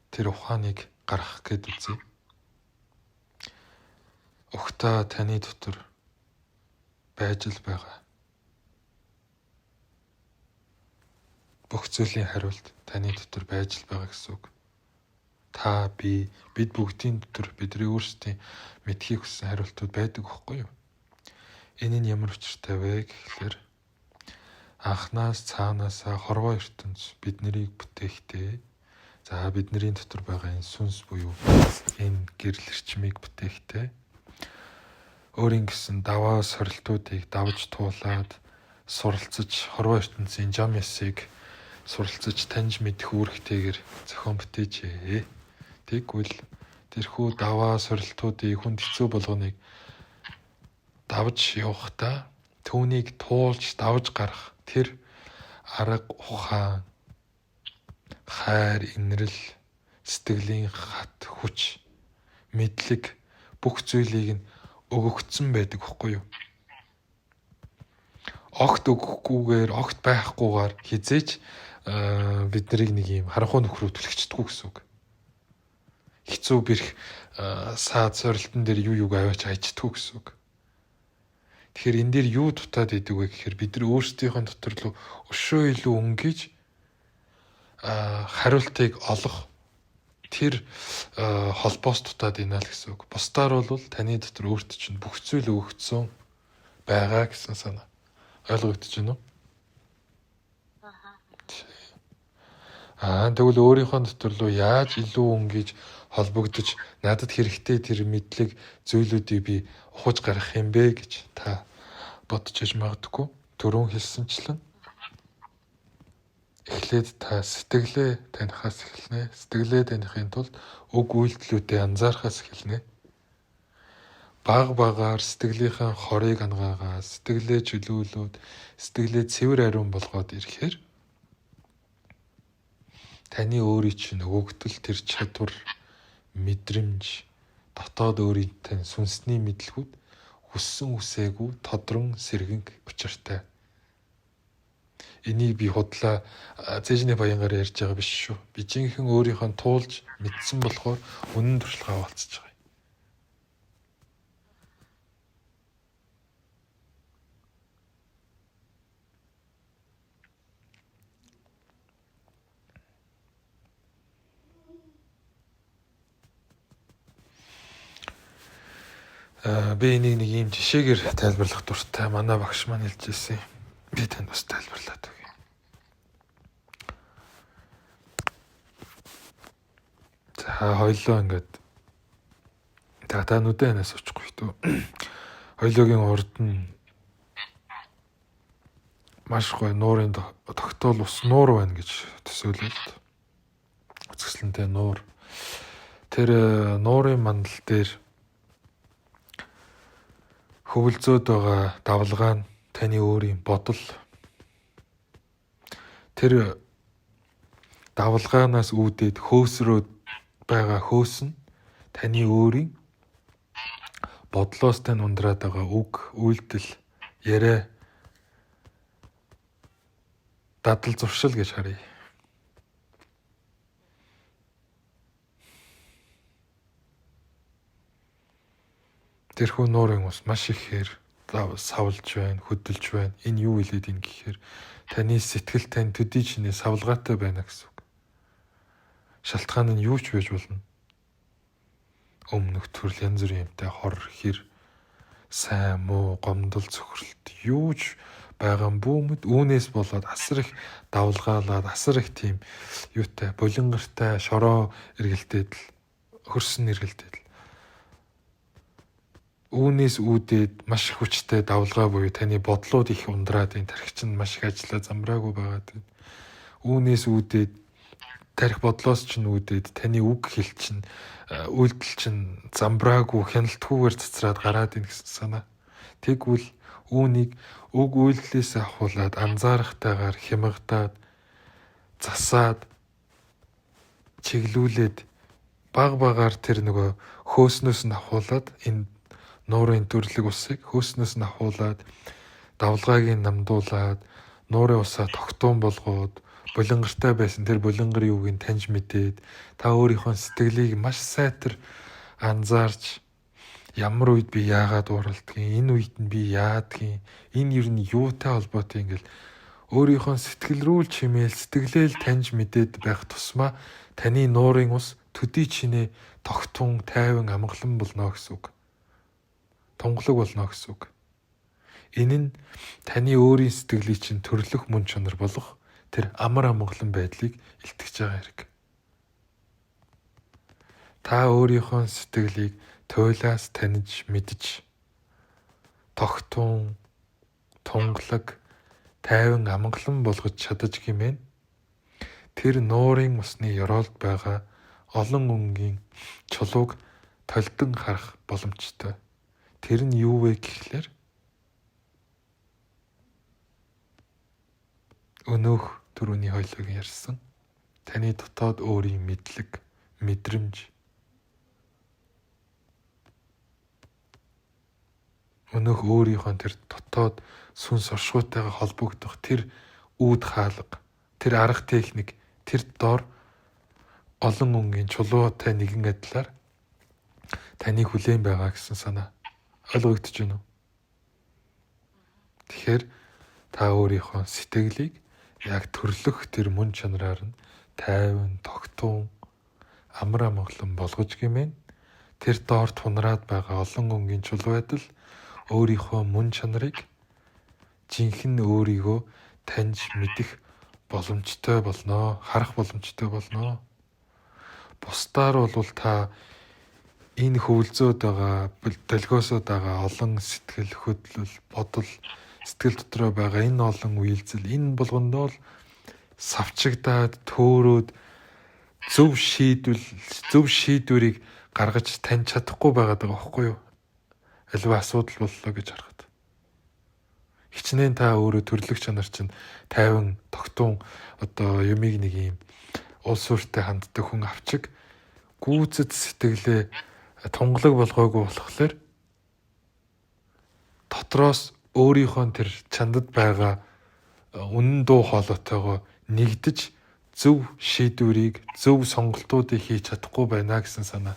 тэр ухааныг гаргах гээд үзье. Угтаа таны дотор байж л байгаа. Бүх зүйлийн хариулт таны дотор байж л байгаа гэсэн үг. Та, би, бид бүгдийн дотор бидний өөрсдийн мэдхийг хүссэн хариултууд байдаг байхгүй юу? Энэ нь ямар учиртай вэ гэхлээр анхнаас цаанаасаа хорвоо ертөнц бид нарыг бүтээхдээ за бидний дотор байгаа энэ сүнс буюу энэ гэрэл эрчмийг бүтээхдээ өөрийн гэсэн даваа сорилтуудыг давж туулаад суралцаж хорвоо ертөнцийн жам ясыг суралцаж таньж мэдэх үүрэгтэйгээр зохион бүтээжээ. Тэгвэл тэрхүү даваа сорилтуудыг хүнд хэцүү болгоныг давж явахдаа түүнийг туулж давж гарах тэр арга ухаан, хайр, инрэл, сэтгэлийн хат хүч, мэдлэг бүх зүйлийг нь өгөгдсөн байдаг байхгүй юу? Огт өгөхгүйгээр, огт байхгүйгээр хизээч бид нарыг нэг юм харанхуй нөхрөө түлхчихдэггүй гэсэн үг. Хэцүү бэрх саад сорилтон дээр юу юуг аваач хайчдаггүй гэсэн үг. Тэгэхээр энэ дээр юу дутаад идэг вэ гэхээр бид нар өөрсдийнхөө дотор л өшөө илүү өнгөж хариултыг олох тэр холбоос дутаад байна л гэсэн үг. Бусдаар бол таны дотор өөрт чинь бүх зүйл өгөгдсөн байгаа гэсэн санаа. Ойлгогдож байна уу? Аа, тэгвэл өөрийнхөө дотор руу яаж илүү өнгөж холбогдож надад хэрэгтэй тэр мэдлэг зүйлүүдийг би ухаж гаргах юм бэ гэж та бодож иж магадгүй. Түрүүн хэлсэнчлэн эхлээд та сэтгэлээ танихаас эхэлнэ. Сэтгэлээ таних тулд өг үйлдэлүүдэд анзаарахаас эхэлнэ. Баг багаар сэтгэлийнхээ хорыг ангаагаа, сэтгэлээ чөлөөлөөд, сэтгэлээ цэвэр ариун болгоод ирэхээр таны өөрийн чинь өгөгдөл тэр чадвар, мэдрэмж, дотоод өөрийн тань сүнсний мэдлгүүд хүссэн үсээгүй тодрон сэргэн учиртай. Энийг би худлаа цээжний баянгаар ярьж байгаа биш шүү. Би жинхэнэ өөрийнхөө туулж мэдсэн болохоор үнэн туршлагаа хаваалцаж байгаа юм. Би энийг нэг ийм жишээгээр тайлбарлах дуртай. Манай багш маань хэлж ирсэн. Би танд бас тайлбарлаад өгье. За, хоёлоо ингээд та нүдэн ханаас очихгүй дөө. Хоёлоогийн урд нь маш гоё нуурын тогтоол ус нуур байна гэж төсөөлөл. Үзэсгэлэнтэй нуур. Тэр нуурын мандал дээр хөвөлзөөд байгаа давлгаа нь таны өөрийн бодол. Тэр давлгаанаас үүдээд хөөсрөөд байгаа хөөс нь таны өөрийн бодлоос тань ундраад байгаа үг, үйлдэл, яриа, дадал зуршил гэж харъя. Тэрхүү нуурын ус маш ихээр савлж байна, хөдөлж байна. Энэ юу хэлээд ин гэхээр таны сэтгэл тань төдий чинээ савлгаатай байна гэсэн үг. Шалтгаан нь юу ч байж болно. Өмнөх төрөл янз бүрийн юмтай хор, хэр, сайн, муу, гомдол, цөхрөлт юу ч байгаа бүүмэд үүнээс болоод асар их давлгаалаад асар их тийм юутай булангартай шороо эргэлдээд л хөрсөн эргэлдээд л үүнээс үүдээд маш их хүчтэй давлгаа буюу таны бодлууд их ундраад энэ тархи чинь маш их ажиллаа замраагүй байгаад байна. Үүнээс үүдээд тарих бодлоос чинь үүдээд таны үг хэл чинь үйлдэл чинь замбраагүй хяналтгүйгээр цацраад гараад ийн гэсэн санаа. Тэгвэл үүнийг үг үйлдэлээс ахуулаад анзаарахтайгаар хямгадаад засаад чиглүүлээд баг багаар тэр нөгөө хөөснөөс нь ахуулаад энэ нуурын төрлөг усыг хөөснөөс нь ахуулаад давлгааг нь намдуулаад нуурын усаа тогтуун болгоод булангартай байсан тэр булангар юуг нь таньж мэдээд та өөрийнхөө сэтгэлийг маш сайтар анзаарч ямар үед би яагаад ууралдгийг, энэ үед нь би яадгийг, энэ ер нь юутай холбоотой ингээл өөрийнхөө сэтгэл рүү л чимээл сэтгэлээ л таньж мэдээд байх тусмаа таны нуурын ус төдий чинээ тогтун тайван амгалан болно гэсэн үг. Тунгалаг болно гэсэн үг. Энэ нь таны өөрийн сэтгэлийг чинь төрлөх мөн чанар болох тэр амар амгалан байдлыг илтгэж байгаа хэрэг. Та өөрийнхөө сэтгэлийг туйлаас таньж мэдж тогтун, тунгалаг, тайван амгалан болгож чадаж гимэн. Тэр нуурын усны ёроолд байгаа олон өнгийн чулууг толидон харах боломжтой. Тэр нь юу вэ гэхлээр өнөөх түрүүний хоёлыг ярьсан. Таны дотоод өөрийн мэдлэг, мэдрэмж, өнөөх өөрийнхөө тэр дотоод сүнс оршихуйтайгаа холбогдох тэр үүд хаалга, тэр арга техник, тэр дор олон өнгийн чулуутай нэгэн адилаар таны хүлээн байгаа гэсэн санаа ойлгогдож байна уу? Тэгэхээр та өөрийнхөө сэтгэлийг яг төрлөх тэр мөн чанараар нь тайван, тогтун, амар амгалан болгож гэмээн тэр доор тунраад байгаа олон өнгийн чулуу адил өөрийнхөө мөн чанарыг жинхэнэ өөрийгөө таньж мэдэх боломжтой болно, харах боломжтой болно. Бусдаар бол та энэ хөвлзөөд байгаа, долгиосод байгаа олон сэтгэл хөдлөл, бодол, сэтгэл дотроо байгаа энэ олон үйлзэл энэ болгондоо л савчигдаад, төөрөөд зөв шийдвэл зөв шийдвэрийг гаргаж таньж чадахгүй байгаад байгаа байхгүй юу? Аливаа асуудал боллоо гэж харахад. Хичнээн та өөрөө төрлөх чанар чинь тайван, тогтун одоо юмыг нэг юм улс өртөө ханддаг хүн авчиг гүйцэд сэтгэлээ тунгалаг болгоогүй болохоор дотроос өөрийнхөө тэр чандад байгаа үнэн дуу хоолойтойгоо нэгдэж зөв шийдвэрийг, зөв сонголтуудыг хийж чадахгүй байна гэсэн санаа.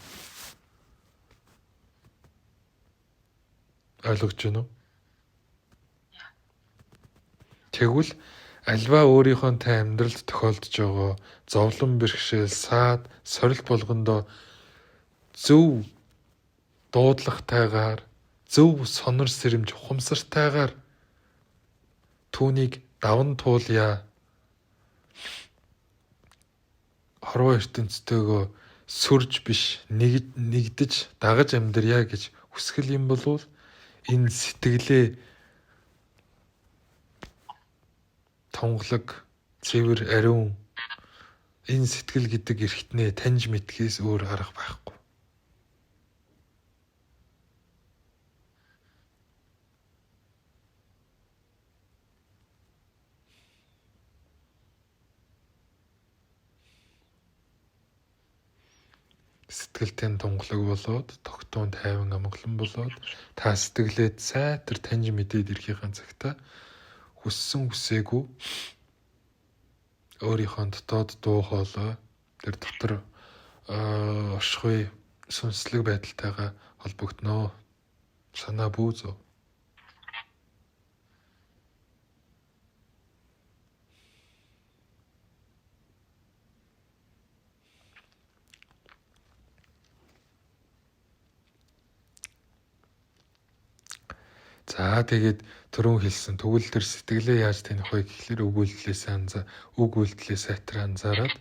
Ойлгож байна уу? Тэгвэл альва өөрийнхөө тай амьдралд тохиолдож байгаа зовлон бэрхшээл, саад, сорилт болгондоо зөв дуудлагатайгаар, зөв сонор сэрэмж ухамсартайгаар түүнийг даван туулъя. Хорвоо ертөнцтэйгөө сүрж биш нэгдэж дагаж амьдрья гэж хүсгэл юм болвол энэ сэтгэлээ тунгалаг, цэвэр, ариун энэ сэтгэл гэдэг эрхтнээ таньж мэдхээс өөр арга байхгүй. Сэтгэлтэй тунгалаг болоод, тогтун тайван амгалан болоод та сэтгэлээ сайтар таньж мэдээд ирэхийнхэн цагта хүссэн хүсээгүй өөрийнхөө дотоод дуу хоолой тэр дотор оршихуй сүнслэг байдалтайгаа холбогдноо. Санаа бүү зөв. За тэгээд түрүүн хэлсэн тэгвэл тэр сэтгэлээ яаж таних вэ гэхлээр үг үйлдэлээс үг үйлдэлээ сайтар анзаараад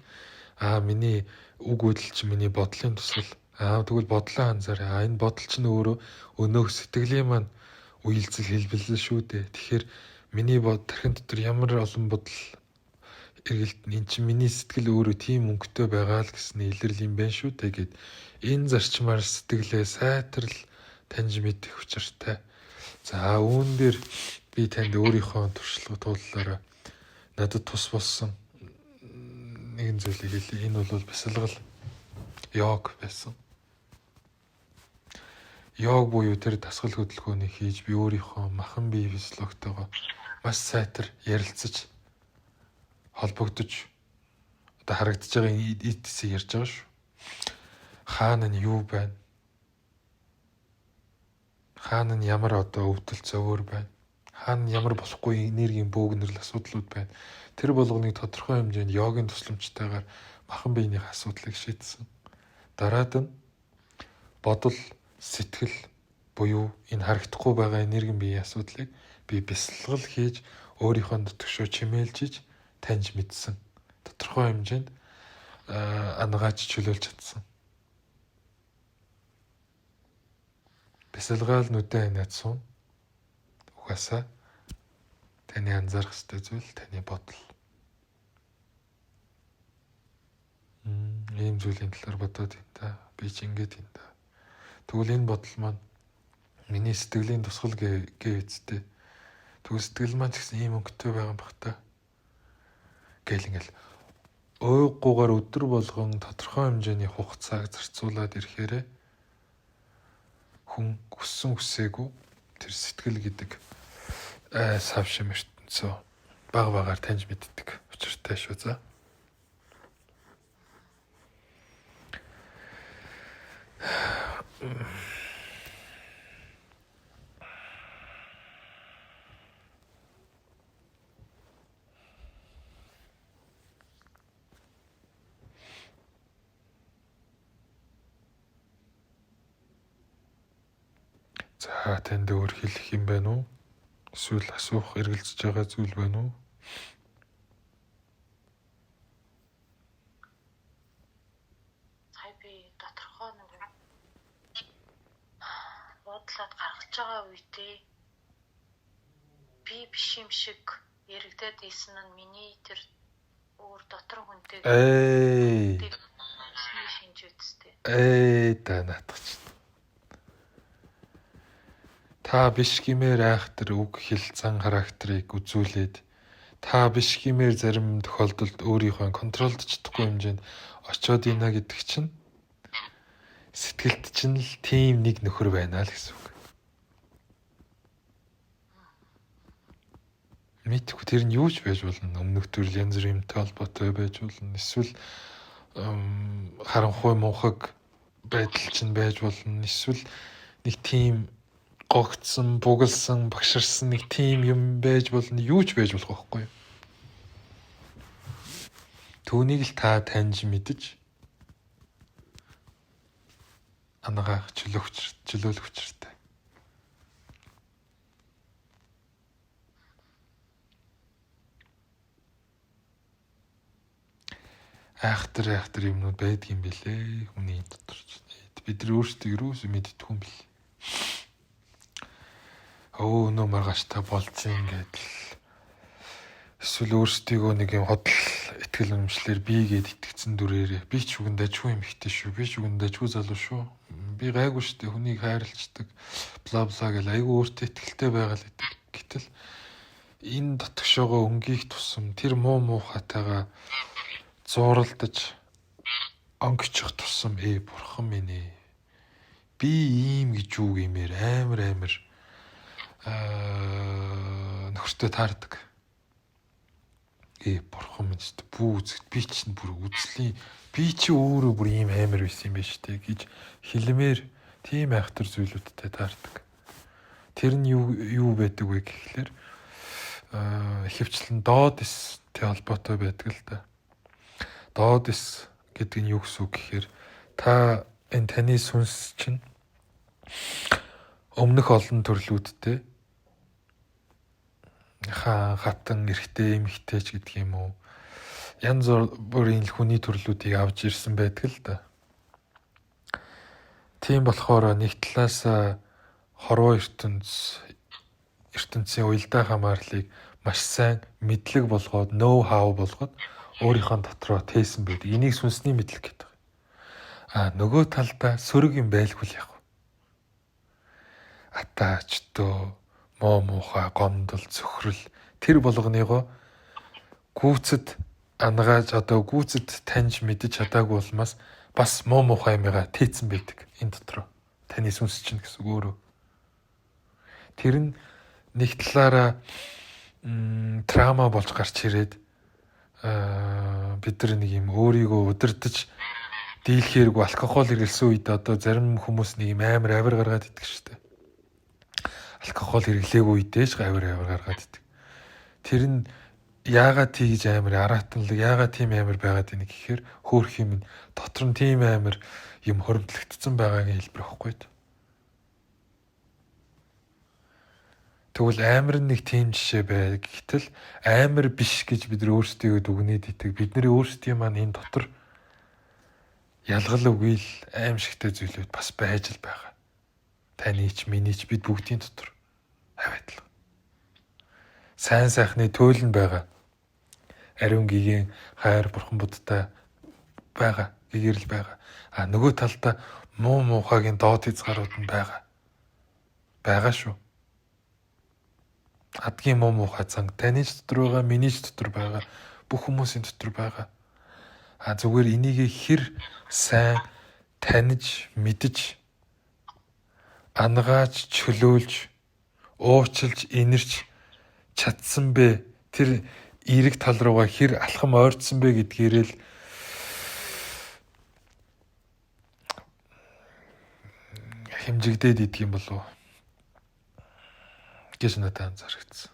миний үг үйлдэл чинь миний бодлын тусгал тэгвэл бодлоо анзаараа энэ бодол чинь өөрөө өнөөх сэтгэлийн маань үйлдэл хэлбэлзэл шүү дээ. Тэгэхээр миний бод тархин дотор ямар олон бодол эргэлт энэ чинь миний сэтгэл өөрөө тийм өнгөтэй байгаа л гэсэн илрэл юм байна шүү дээ гэд энэ зарчмаар сэтгэлээ сайтар л таньж мэдэх учиртай. За үүн дээр би танд өөрийнхөө туршлага тууллаараа надад тус болсон нэгэн зүйлийг хэлье. Энэ бол бясалгал йог байсан. Йог буюу тэр дасгал хөдөлгөөнийг хийж би өөрийнхөө махан бие физиологтойгоо маш сайтар ярилцаж холбогдож одоо харагдаж байгаа эд эсийг ярьж байгаа шүү. Хаана нь юу байна? Хаана нь ямар одоо өвдөл зовөр байна? Хаана нь ямар болохгүй энергийн бөөгнөрл асуудлууд байна? Тэр болгоныг тодорхой хэмжээнд йогийн тусламжтайгаар махан биенийх асуудлыг шийдсэн. Дараад нь бодол, сэтгэл буюу энэ харагдахгүй байгаа энергийн биеийн асуудлыг би бясалгал хийж өөрийнхөө дотгошоо чимээлжиж таньж мэдсэн. Тодорхой хэмжээнд анагааж чөлөөлж чадсан. Бясалгаал нүдэ ханиад суун. Угаасаа таны анзаарах ёстой зүйл таны бодол. ийм зүйлийн талаар бодоод байна та. Би ч ингэж байна та. Тэгвэл энэ бодол маань миний сэтгэлийн тусгал гээ үсттэй. Тэгвэл сэтгэл маань ч гэсэн ийм өнгөтэй байгаа юм бах та. Гэл ингээл уйггүйгээр өдөр болгон тодорхой хэмжээний хугацааг зарцуулаад ирэхээрээ хүн хүссэн хүсээгүй тэр сэтгэл гэдэг сав шим ертөнцөө баг багаар таньж мэддэг учиртай шүү за. За танд өөр хэлэх юм байна уу? Эсвэл асуух, эргэлзэж байгаа зүйл байна уу? Сая би доторхоо нөгөө буудлаад гаргаж байгаа үедээ би биш юм шиг яригадаад ийсэн нь миний тэр өөр дотор хүнтэй Эй. Шинжүүдтэй. Эй да наатах чинь. Та биш гэмээр айхтар үг хэл зан характерыг үзүүлээд та биш гэмээр зарим тохиолдолд өөрийнхөө контролдож чадахгүй хэмжээнд очиод ийна гэдэг чинь сэтгэлд чинь л тийм нэг нөхөр байна л гэсэн үг. Мэдгүй тэр нь юу ч байж болно. Өмнөх төрөл янз бүрийн юмтай холбоотой байж болно. Эсвэл харанхуй мунхаг байдал чинь байж болно. Эсвэл нэг тийм гогцсон, бугалсан, багширсан нэг тийм юм байж болно. Юу ч байж болох байхгүй юу? Түүнийг л та таньж мэдэж анагаах чөлөөлөх учиртай. Айхтар айхтар юмнууд байдгийн бэлээ хүний дотор ч. Бид нар өөрсдөө юусоо мэддэггүй юм бэл. Өө өнөө маргааш та болцсон гэдэл. Эсвэл өөрсдийгөө нэг юм hodл итгэл үнэмшлэр би гээд итгэцэн дүрээрээ би ч үгэн дажгүй юм ихтэй шүү. Би ч үгэн дажгүй залуу шүү. Би гайгүй шүү дээ. Хүнийг хайрлцдаг. Бла бла гэл айгүй өөртөө итгэлтэй байгаа л гэдэг. Гэтэл энэ дотгошоогоо өнгийг тусам тэр муу муухайтайгаа зууралдаж онгочих тусам бурхан минь ээ. Би ийм гэж юу гэмээр амар амар нөхөртөө таардаг. Бурхан минь ч бүү үзэхэд би чинь бүр үзлийн би чи өөрөө бүр ийм амар байсан юм байна шүү дээ гэж хэлмээр тийм айхтар зүйлүүдтэй таардаг. Тэр нь юу байдаг вэ гэхлээр ихэвчлэн доод эстэй холбоотой байдаг л да. Доод эс гэдэг нь юу гэсэн үг гэхээр та энэ таны сүнс чинь өмнөх олон төрлүүдтэй хаан хатан эрэгтэй эмэгтэй ч гэдэг юм уу янз бүрийн хүний төрлүүдийг авч ирсэн байдаг л да. Тийм болохоор нэг талаас хорвоо ертөнцийн уялдаа хамаарлыг маш сайн мэдлэг болгоод know how болгоод өөрийнхөө дотроо тээсэн байдаг. Энийг сүнсний мэдлэг гэдэг. А нөгөө талдаа сөрөг юм байлгүй л яг. Атаа чтөө моо муухай гомдол цөхрөл тэр болгоныгоо гүйцэд ангааж одоо гүйцэд таньж мэдэж чадаагүй улмаас бас муу муухай юмгаа тээцэн байдаг энэ дотроо. Таны сүнс чинь гэсэн үг өөрөө. Тэр нь нэг талаараа трама болж гарч ирээд бид нар нэг юм өөрийгөө удирдах дийлхээргүй алкогол хэрэглэсэн үед одоо зарим хүмүүс нэг юм амар авир гаргаад идэх шүү дээ. Алкогол хэрэглээгүй үедээ ч авир авир гаргаад идэх. Тэр нь яагаад тийж амар араатанлаг яагаад тийм амар байгаад байна гэхээр хөөх юм дотор нь тийм амар юм хоримтлагдсан байгаагийн хэлбэр байхгүй. Тэгвэл амар нэг тийм жишээ бай. Гэтэл амар биш гэж бид нар өөрсдийгөө дүгнээд идэг. Бидний өөрсдийн маань энэ дотор ялгал үгүй л аимшигтэй зүйлүүд бас байж л байгаа. Таны ч миний ч бид бүгдийн дотор аваадлага. Сайн сайхны төөл нь байгаа. Ариун гигэн хайр бурхан будтай байгаа гэгэрэл байгаа. А нөгөө талдаа муу муухайгийн доод хязгаарууд нь байгаа. Байгаа шүү. Адгийн муу муухай зан таны ч дотор байгаа, миний ч дотор байгаа, бүх хүмүүсийн дотор байгаа. А зүгээр энийг хэр сайн таньж, мэдэж, ангааж, чөлөөлж, уучлж, инэрч чадсан бэ? Тэр эерэг тал руугаа хэр алхам ойртсон бэ гэдгээрээ л хэмжигдээд идэх юм болов гэж надад анзаарэгдсэн.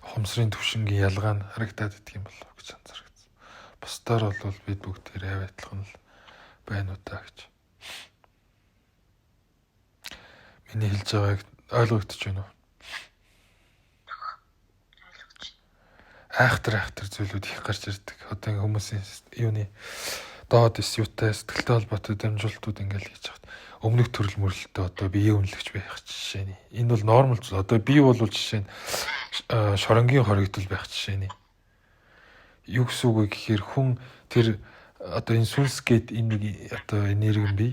Ухамсарын түвшингийн ялгаа нь харагдаад идэх юм болов гэж анзаарэгдсэн. Бусдаар бол бид бүгдээр ав адилхан л байна уу та гэж. Миний хэлж байгааг ойлгогдож байна уу? Айхтар айхтар зүйлүүд их гарч ирдэг. Одоо ингээ хүмүүсийн юуны доод эс юутай сэтгэлтэй холбоотой дамжуултууд ингээл хийж хахад өмнөх төрөл мөрлөлтөө одоо бие үнэлэгч байх жишээ нь. Энэ бол нормал зүйл. Одоо би бол жишээ нь шоронгийн хоригдол байх жишээ нь. Юу гэсэн үг вэ гэхээр хүн тэр одоо энэ сүнс гээд энэ нэг одоо энерги юм бий.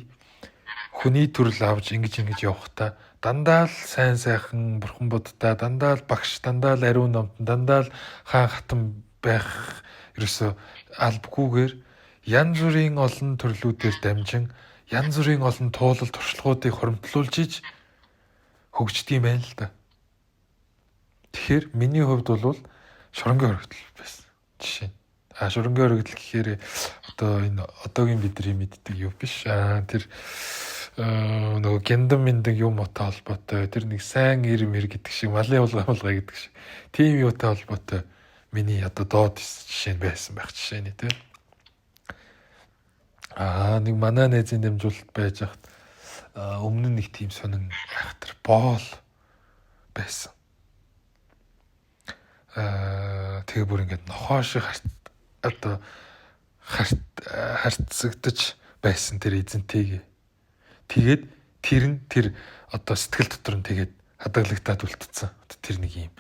Хүний төрөл авч ингэж ингэж явхдаа дандаа л сайн сайхан бурхан буддаа, дандаа л багш, дандаа л ариун номтон, дандаа л хаан хатан байх ерөөсөө албаггүйгээр янз бүрийн олон төрлүүдээр дамжин янз бүрийн олон туулал туршлагуудыг хоримтлуулж иж хөгждөг юм байна л да. Тэгэхээр миний хувьд бол шоронгийн хоригдол байсан. Жишээ нь. А шоронгийн хоригдол гэхээр одоо энэ одоогийн бидний мэддэг юу биш. А тэр нөгөө гяндам миндэг юм утай холбоотой тэр нэг сайн ир мэр гэдэг шиг малын улгай мулгай гэдэг шиг тийм юутай холбоотой миний одоо доод жишээ нь байсан байх жишээ нь тийм. Аа нэг манай найзын дамжуулалт байж хат өмнө нь нэг тийм сонин айхтар боол байсан. Тэгээ бүр ингээд нохоо шиг одоо харцагдаж байсан тэр эзэнтэйгээ. Тэгээд тэр нь тэр одоо сэтгэл дотор нь тэгээд хадгалагдаад үлдсэн. Тэр нэг юм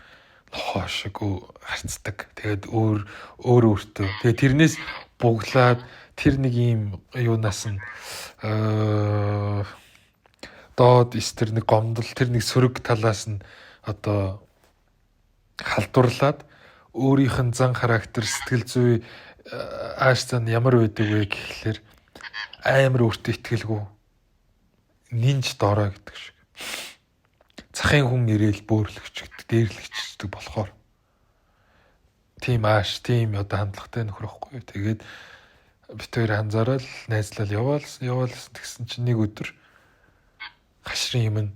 нохоо шиг харцдаг. Тэгээд өөр өөр өөртөө. Тэгээд тэрнээс буглаад тэр нэг юм юунаас нь доод эс тэр нэг гомдол тэр нэг сөрөг талаас нь одоо халдварлаад өөрийнх нь зан характер сэтгэл зүй ааш зан ямар байдаг вэ гэхлээр амар өөртөө итгэлгүй нинж дорой гэдэг шиг. Захын хүн ирээл бөөрөлөгчдөг, дээрлэгчдэг болохоор тийм ааш, тийм одоо хандлагатай нөхөр ихгүй. Тэгээд бит хоёр анзаарал найзлал яваалсан тэгсэн чинь нэг өдөр хашрын юм нь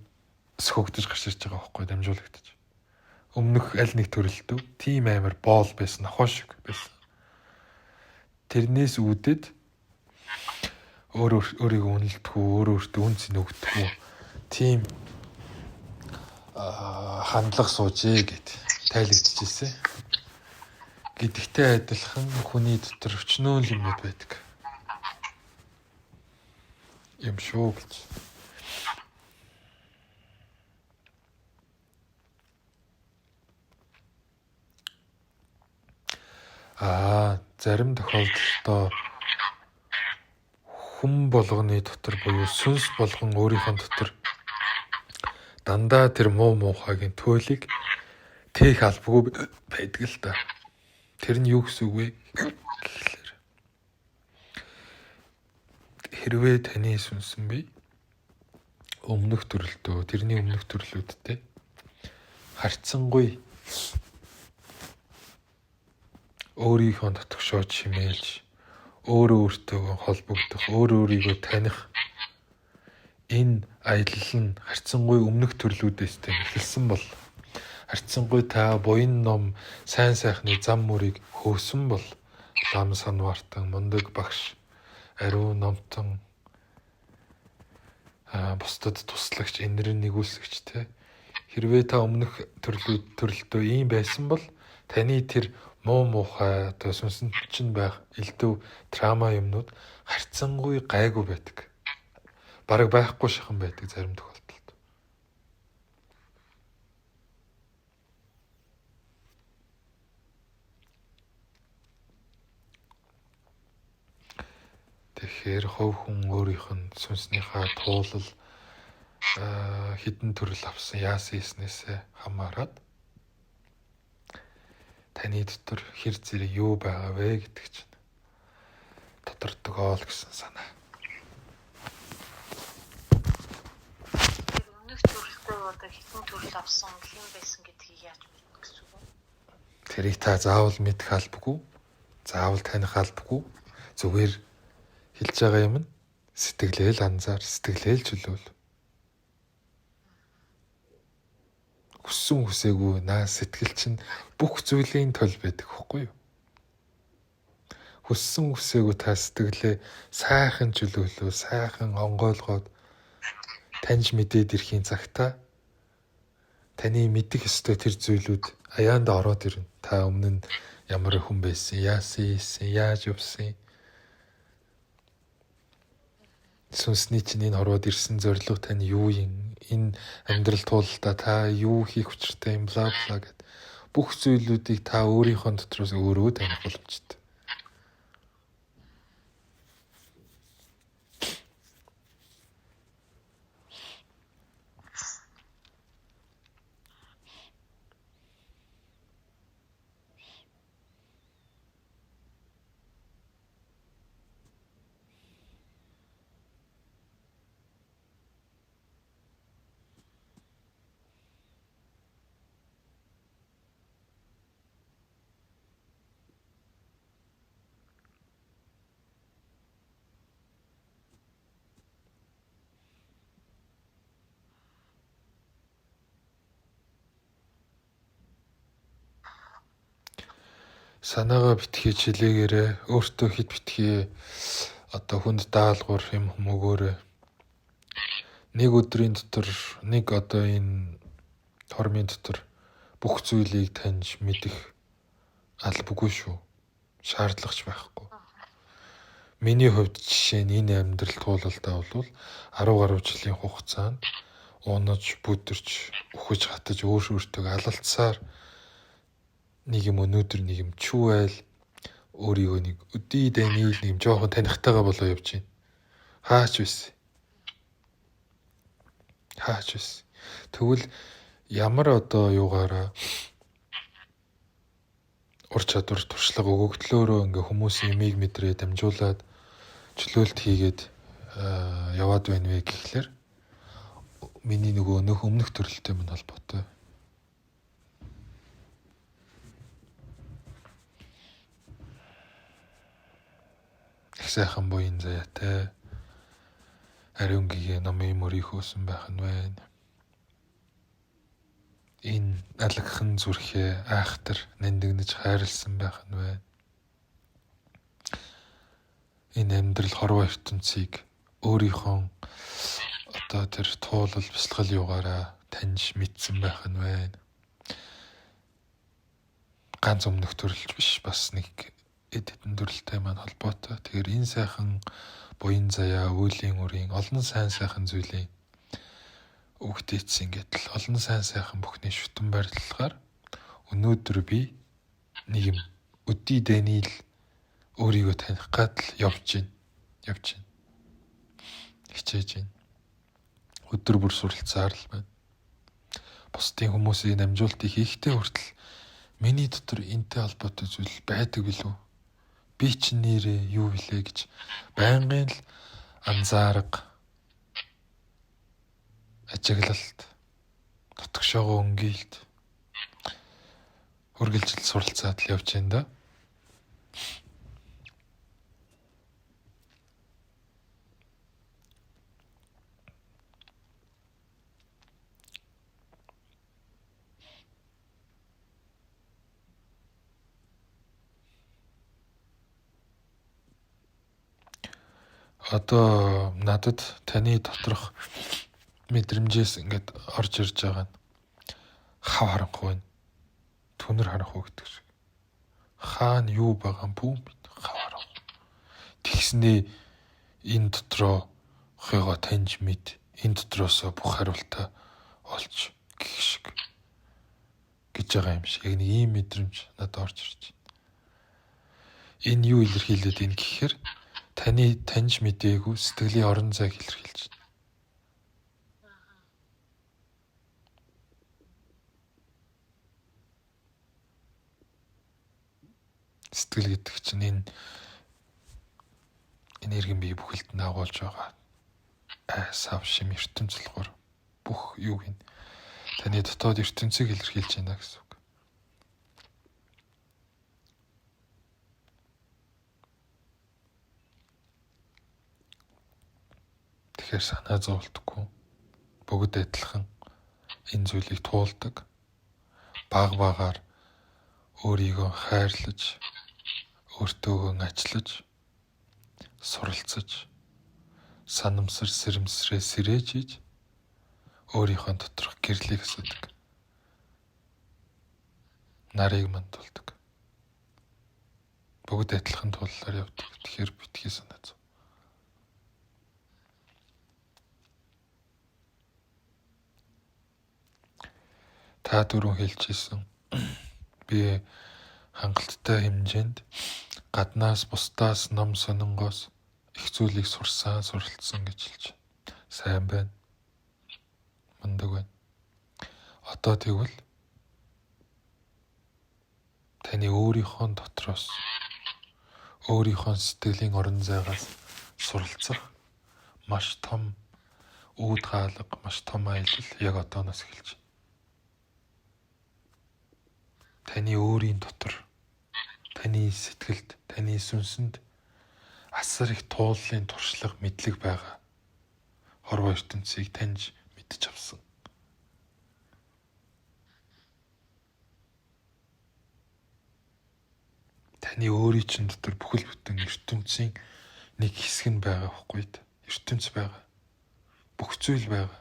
сөхөгдөж гарч ирж байгаа байхгүй дамжуулагдаж. Өмнөх аль нэг төрөлтөө тийм амар боол байсан, нохоо шиг байсан. Тэрнээс үүдээд өөр өөрийгөө үнэлдэггүй, өөр өөртөө үн цэн өгдөггүй тийм хандлага суужээ гэд тайлэгдчихсэн. Гэдэгтэй адилхан хүний дотор өчнөөн л юмнууд байдаг. Юм шүү гэж. Зарим тохиолдолд хүн болгоны дотор буюу сүнс болгон өөрийнхөө дотор дандаа тэр муу муухайгийн туйлыг тээх албагүй байдаг л та. Тэр нь юу гэсэн үг вэ гэхлээр хэрвээ таны сүнсэн бий өмнөх төрөлтөө тэрний өмнөх төрлүүдтэй харьцангуй өөрийнхөө дотгошоо чимээлж өөрөө өөртөө холбогдох, өөр өөрийгөө таних энэ аялал нь харьцангуй өмнөх төрлүүдээс эхэлсэн бол харьцангуй та буян ном сайн сайхны зам мөрийг хөөсөн бол лам санвартан, мундаг багш, ариун номтон, бусдад туслагч, энэрэн нэгүүлсэгч те. Хэрвээ та өмнөх төрөлтөө ийм байсан бол таны тэр муу муухай одоо сүнсэнд чинь байх элдв трама юмнууд харьцангуй гайгүй байдаг. Бараг байхгүй шихэн байдаг зарим тохиолдолд. Тэгэхээр хувь хүн өөрийнх нь сүнснийхаа туулал хэдэн төрөл авсан яасан хийснээсээ хамаарат таны дотор хэр зэрэг юу байгаа вэ гэдэг чинь тодордог л гэсэн санаа. Тэгэхээр өмнөх төрөлтэй одоо хэдэн төрөл авсан хэн байсан гэдгийг яаж мэднэ гэсэн үг үү? Тэрийг та заавал мэдэх албагүй, заавал таних албагүй. Зүгээр хэлж байгаа юм нь сэтгэлээ л анзаар, сэтгэлээ л чөлөөл. Хүссэн хүсээгүй наа сэтгэл чинь бүх зүйлийн тол байдаг хөхгүй юу? Хүссэн хүсээгүй та сэтгэлээ сайхан чөлөөлөө, сайхан онгойлгоод таньж мэдээд ирэхийн цагта таны мэдэх ёстой тэр зүйлүүд аяанда ороод ирнэ. Та өмнө нь ямар хүн байсан, яасан хийсэн, яаж явсан, сүнсний чинь энэ хорвоод ирсэн зорилго тань юу юм, энэ амьдрал туулалтаа та юу хийх учиртай юм, бла бла гэд бүх зүйлүүдийг та өөрийнхөө дотроос өөрөө таних боломжтой. Санаагаа битгий чилээгээрээ, өөртөө хэд битгий одоо хүнд даалгавар юм хүмүүгөөрэй. Нэг өдрийн дотор, нэг одоо энэ хормын дотор бүх зүйлийг таньж мэдэх албагүй шүү. Шаардлагач байхгүй. Миний хувьд жишээ нь энэ амьдрал туулалтаа бол 10 гаруй жилийн хугацаанд унаж, бүдэрч, үхэж хатаж өөр өөртөө алалцсаар нэг юм өнөөдөр нэг юм чүү айл өөрийгөө нэг өдий дайны нэг юм жоохон танихтайгаа болоо явж байна. Хаач байсан. Хаач байсан. Тэгвэл ямар одоо юугаараа ур чадвар туршлага өгөгдлөөрөө ингээ хүмүүсийн имийг мэдрээ дамжуулаад чөлөөлт хийгээд яваад байна вэ гэхлээр миний нөгөө нөх өмнөх төрөлтэй минь холбоотой. Их сайхан буян заяатай ариун гэгээ номын мөрийг хөөсөн байх нь байна. Энэ алагхан зүрхээ айхтар нандинаж хайрлсан байх нь байна. Энэ амьдрал хорвоо ертөнцийг өөрийнхөө одоо тэр туулал бясалгал югаараа таньж мэдсэн байх нь байна. Ганц өмнөх төрөлж биш, бас нэг эд хэдэн төрөлтэй маань холбоотой. Тэгэхээр энэ сайхан буян заяа, өөлийн үрийн олон сайн сайхан зүйлийн өгдөөцсөн гэтэл олон сайн сайхан бүхний шүтэн барилгаар өнөөдөр би нэг юм өдий дэний л өөрийгөө таних гад л явж байна. Явж байна. Хичээж байна. Өдөр бүр суралцаар л байна. Бусдын хүмүүсийн дамжуултыг хийхдээ хүртэл миний дотор энтэй холбоотой зүйл байдаг билүү? Би чинь нэрээ юу билээ гэж байнгын л анзаарга, ажиглалт, дотгошоогоо өнгийлт, үргэлжил суралцаад л явж байна да. Одоо надад таны доторх мэдрэмжээс ингээд орж ирж байгаа нь хав харанхуй байна. Түнэр харанхуй гэдэг шиг. Хаана юу байгаа юм бүү мэд хав харанхуй. Тэгснээ энэ дотроо хыгаа таньж мэд, энэ дотроосоо бүх хариултаа олж гэх шиг гэж байгаа юм шиг. Яг нэг ийм мэдрэмж надад орж ирж байна. Энэ юу илэрхийлээд байна гэхээр Таны таньж мдээгүй сэтгэлийн орон зайг илэрхийлж байна. Сэтгэл гэдэг чинь энэ энергийн бие бүхэлд нь агуулж байгаа айс ав шим ертөнц болохоор бүх юуг нь таны дотоод ертөнцийг илэрхийлж байна гэсэн үг. Тэгэхээр санаа зовлтгүй бүгд адилхан энэ зүйлийг туулдаг. Баг багаар өөрийгөө хайрлаж, өөртөөгөө ажиллаж, суралцаж, санамсар сэрэмсрээ сэрээж иж өөрийнхөө доторх гэрлийг асуудаг. Нарыг мандуулдаг. Бүгд адилхан туллаар явдаг. Тэгэхээр битгий санаа зов. Та дөрөв хэлжсэн. Би хангалттай хэмжээнд гаднаас бусдаас ном сонингоос их зүйлийг сурсан, суралцсан гэж хэлж байна. Сайн байна. Мундаг байна. Одоо тэгвэл таны өөрийнхөө дотроос өөрийнхөө сэтгэлийн орон зайгаас суралцах маш том үүд хаалга, маш том аялал яг одооноос эхэлж байна. Таны өөрийн дотор, таны сэтгэлд, таны сүнсэнд асар их тууллын туршлага, мэдлэг байгаа. Хорвоо ертөнцийг таньж мэдж авсан. Таны өөрийн чинь дотор бүхэл бүтэн ертөнцийн нэг хэсэг нь байгаа байхгүй юу? Ертөнц байгаа. Бүх зүйл байгаа.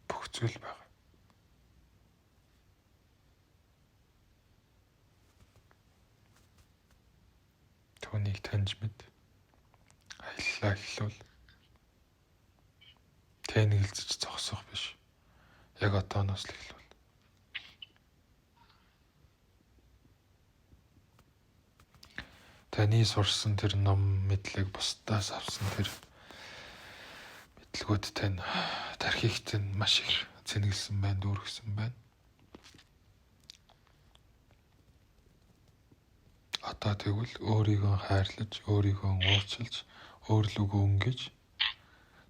Бүх зүйл байгаа. Түүнийг таньж мэд. Аяллаа эхлүүл. Тэнэгэлзэж зогсох биш. Яг одооноос л эхлүүл. Таны сурсан тэр ном мэдлэг, бусдаас авсан тэр мэдлэгүүд тань тархигт нь маш их цэнгэлсэн байна, дүүргэсэн байна. Одоо тэгвэл өөрийгөө хайрлаж, өөрийгөө уучлж, өөрлөгөө өнгөж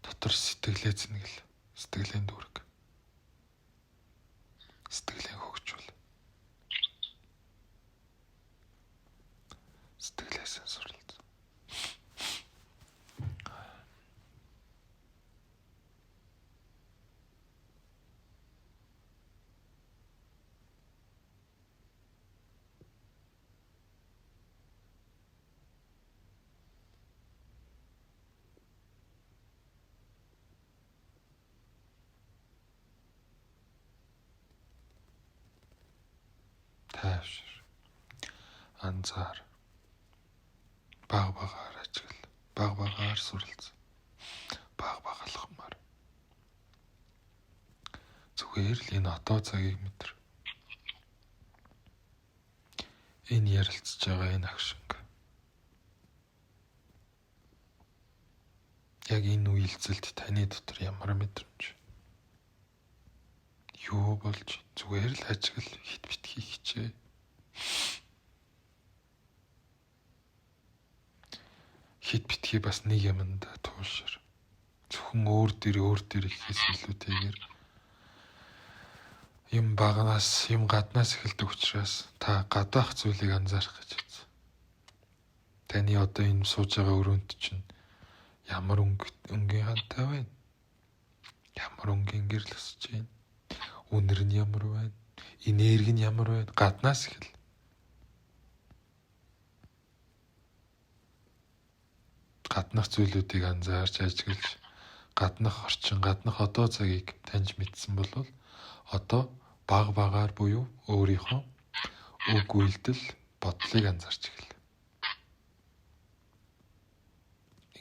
дотор сэтгэлээ цэнгэл, сэтгэлийн дүүрэг, сэтгэлийн хөгжүүл, сэтгэлээсээ суралц. Тайвшир, анзаар, баг багаар ажигл, баг багаар суралц, баг баг алхмаар. Зүгээр л энэ одоо цагийг мэдэр. Энэ ярилцж байгаа энэ агшинг. Яг энэ үйлцэлд таны дотор ямар мэдрэмж? Юу болж зүгээр л ажигл хит битгий хичээ. Хит битгий бас нэг юмд туушир. Зөвхөн өөр дээр ихэхээс илүүтэйгээр юм багнаас, юм гаднаас эхэлдэг учраас та гадаах зүйлийг анзаарах гэж байна. Таны одоо энэ сууж байгаа өрөөнд чинь ямар өнгийн хантай байна? Ямар өнгийн гэрэл өсөж байна? Үнэр нь ямар байна? Энерги нь ямар байна? Гаднаас эхэл. Гаднах зүйлүүдийг анзаарч ажиглаж, гаднах орчин, гаднах одоо цагийг таньж мэдсэн бол одоо баг багаар буюу өөрийнхөө үг үйлдэл бодлыг анзаарч эхэл.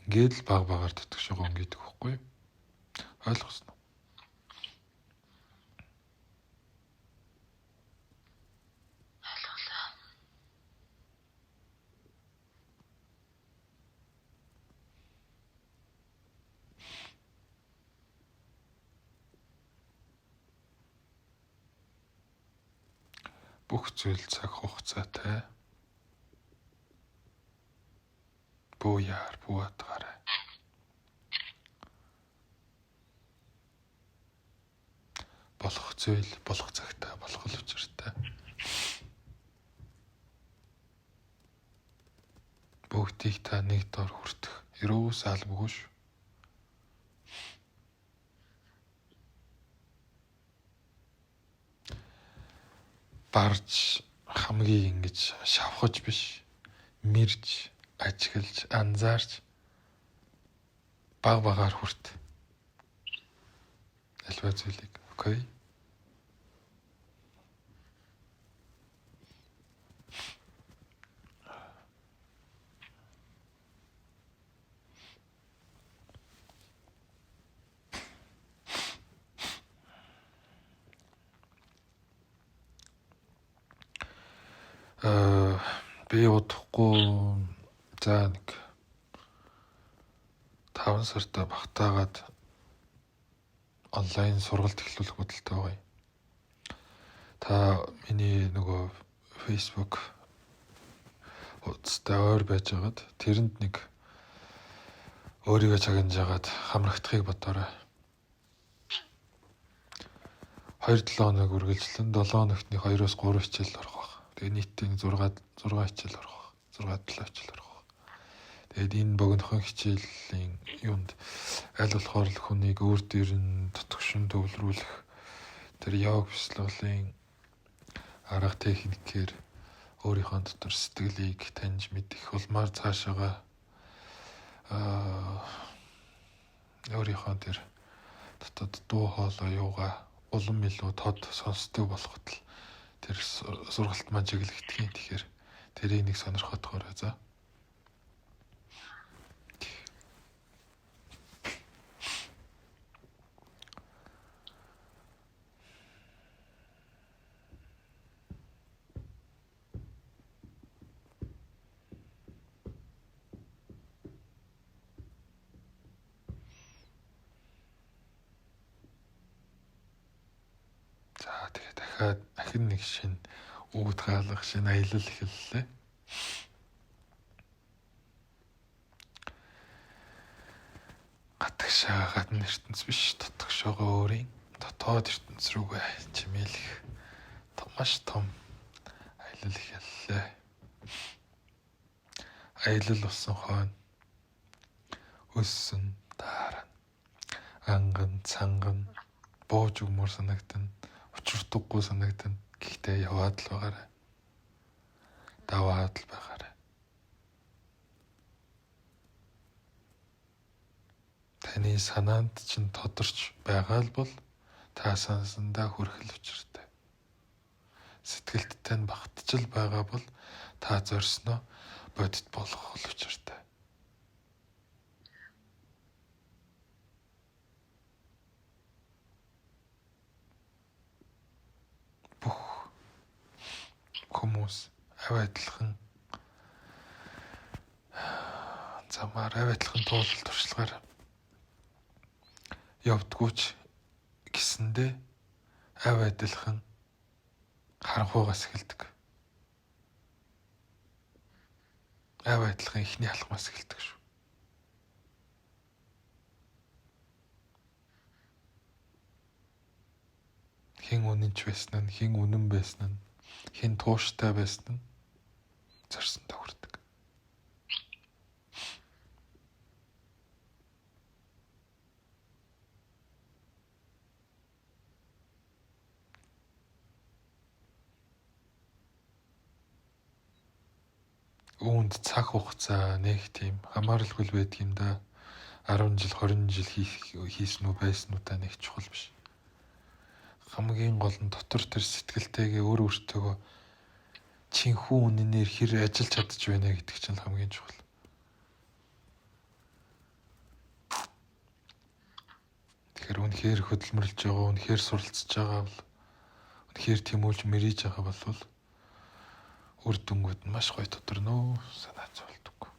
Ингээд л баг багаар татгшоогоо өнгөдөг байхгүй юу? Ойлгосноо? Ойлголоо. Бүх зүйл цаг хугацаатай. Бүү яар, бүү атгаарай. Болох зүйл болох цагтаа болох л учиртай. Бүгдийг та нэг дор хүртэх ерөөс албагүй шүү. Барж хамгийн ингэж шавхаж биш, мэрж, ажиглаж, анзаарч баг багаар хүрт. Альва зүйлийг, окей? Би удахгүй за нэг 5 сарда багтаагаад онлайн сургалт эхлүүлэх бодолтой байгаа юм. Та миний нөгөө Facebook хуудастай ойр байжгаад тэрэнд нэг өөрийгөө чагнаж агаад хамрагдахыг бодоорой. 2-7 хоног үргэлжлэн 7 хоногт нэг 2-3 хичээл орох байх. Тэгээ нийтдээ 6 хичээл орох байх. 6-7 хичээл орох байх. Тэгээд энэ богинохон хичээлийн юунд аль болохоор л хүнийг өөр дээр нь тотгошин төвлөрүүлэх тэр йог бясалгалын арга техникээр өөрийнхөө дотор сэтгэлийг таньж мэдэх улмаар цаашаага өөрийнхөө тэр дотоод дуу хоолой юугаа улам илүү тод сонсдог болоход л тэр сургалт маань чиглэгдэх юм. Тэгэхээр тэрийг нэг сонирхотгоорой за. За тэгээ дахиад ахин нэг шинэ үүд хаалга шинэ аялал эхэллээ. Гадагшаа гадна ертөнц биш, дотгошоогоо өөрийн дотоод ертөнц рүүгээ чимээлэх маш том аялал эхэллээ. Аялал болсон хойно өссөн дараа анган цанган бууж өгмөр санагдана. Учирдаггүй санагдана. Гэхдээ яваад л байгаарай. Даваад л байгаарай. Таны санаанд чинь тодорч байгаа л бол та сансандаа хүрэх л учиртай. Сэтгэлд тань багтчил байгаа бол та зорьсноо бодит болгох л учиртай. Бүх хүмүүс авь адилхан замаар авь адилхан туулал туршлагаар явдгүйч гэсэндээ авь адилхан харанхуйгаас эхэлдэг. Авь адилхан эхний алхмаас эхэлдэг шүү. Хэн үнэнч байсан нь, хэн үнэн байсан нь, хэн тууштай байсан нь зорьсондоо хүрдэг. Үүнд цаг хугацаа нэг тийм хамааралгүй байдаг юм да. 10 жил 20 жил хийсэн үү байсан уу та нэг чухал биш. Хамгийн гол нь дотор тэр сэтгэлтэйгээ өөр өөртөөгөө чинхүү үнэнээр хэр ажиллаж чадчих вэ гэдэг чинь хамгийн чухал. Үнэхээр хөдөлмөрлөж байгаа, үнэхээр суралцж байгаа бол, үнэхээр тэмүүлж мэрийж байгаа бол үр дүнгууд нь маш гоё тодорно. Санаа зовлдог.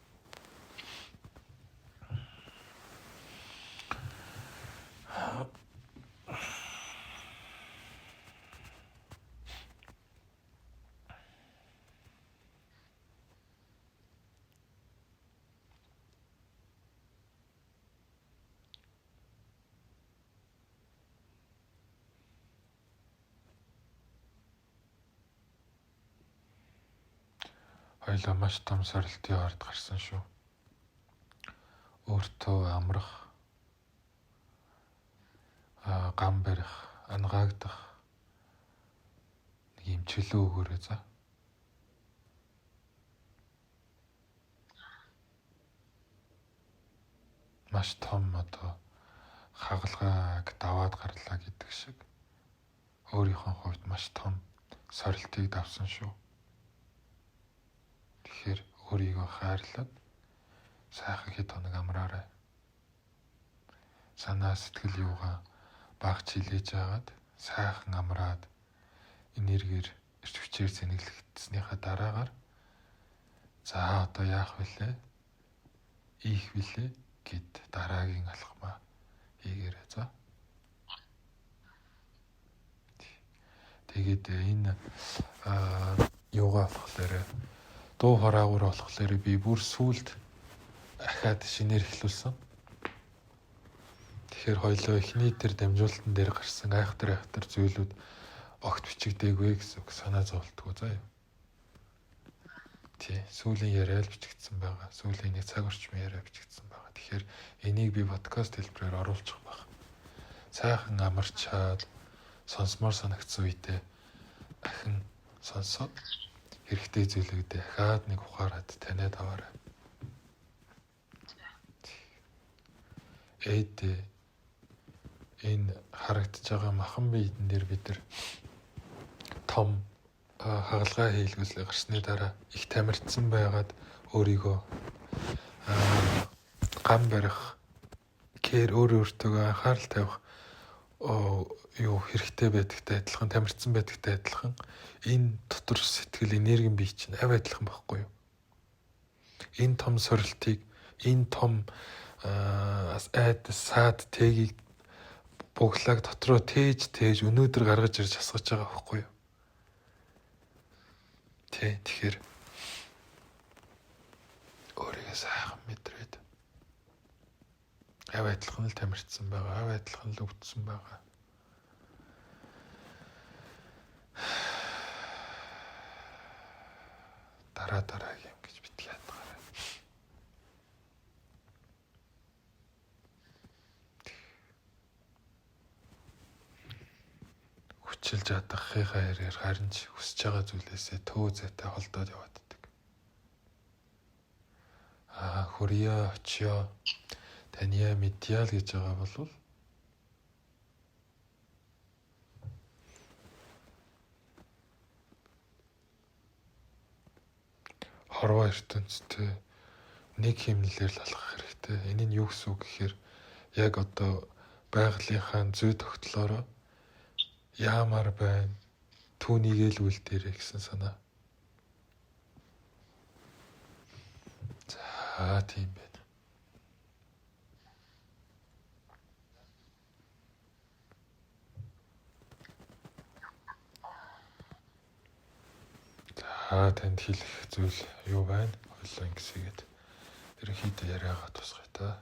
Хоёлаа маш том сорилтын орд гарсан шүү. Өөртөө амрах, гам барих, ангаагдах нэг юм чөлөө өгөөрэй за. Маш том одоо хагалгааг даваад гарлаа гэдэг шиг өөрийнхөө хувьд маш том сорилтыг давсан шүү. Тэгэхээр өөрийгөө хайрлаад сайхан хэд хоног амраарай. Санаа сэтгэл юугаа баг чилээж агаад сайхан амраад энергиэр эрч хүчээр зэнэглэгдснийхаа дараагаар за одоо яах вүлээ? Ийх вүлээ гэд дараагийн алхмаа хийгээрэй за. Тэгээд энэ юугаа болохоор дуу хораагуур болохоор би бүр сүулт ахаад шинээр эхлүүлсэн. Тэгэхээр хоёлоо эхний тэр дамжуулалтан дээр гарсан айхтар зүйлүүд огт бичигдээгүй гэсэн үг, санаа зовлтгүй заа юу. Тий, сүүлийн яриа л бичигдсэн байгаа. Сүүлийн нэг цаг орчмын яриа бичигдсэн байгаа. Тэгэхээр энийг би подкаст хэлбэрээр оруулчих байх. Сайхан амарчаад сонсомоор санагдсан үедээ ахин сонсоод хэрэгтэй зүйлүүдээ дахиад нэг ухаарад таниад аваарай. Ээд энэ харагдаж байгаа махан биедэн дээр бид нар том хагалгаа хийлгүүлээ гарсны дараа их тамирдсан байгаад өөрийгөө гам барих, кэр өөр өөртөө анхаарал тавих юу хэрэгтэй байдагтай адилхан, тамирдсан байдагтай адилхан энэ дотор сэтгэл энерги бие чинь ав адилхан байхгүй юу? Энэ том сорилтыг, энэ том айдас, саад, тэгийг буглааг дотроо тээж өнөөдөр гаргаж ирж асгаж байгаа байхгүй юу? Тэ, тэгэхээр өөрийгөө сайхан мэдрээд ав адилхан л тамирдсан байгаа, ав адилхан л өвдсөн байгаа. Дараа дараагийн юм гэж битгий хадгаарай. Хүчилж чадахынхаа хэрээр харин ч хүсэж байгаа зүйлээсээ төө зайтай холдоод явааддаг. Аа, хөрьё, очиё, таниа, мэдье л гэж байгаа бол хорвоо ертөнцтэй нэг химнэлээр л алхах хэрэгтэй. Энэ нь юу гэсэн үг гэхээр яг одоо байгалийнхаа зүй тогтлоороо яамар байна, түүнийгээ л үлдээрэй гэсэн санаа. За, тийм байна. За, танд хэлэх зүйл юу байна? Хоёлаа ингэсгээд ерөнхийдөө яриагаа тусгая та.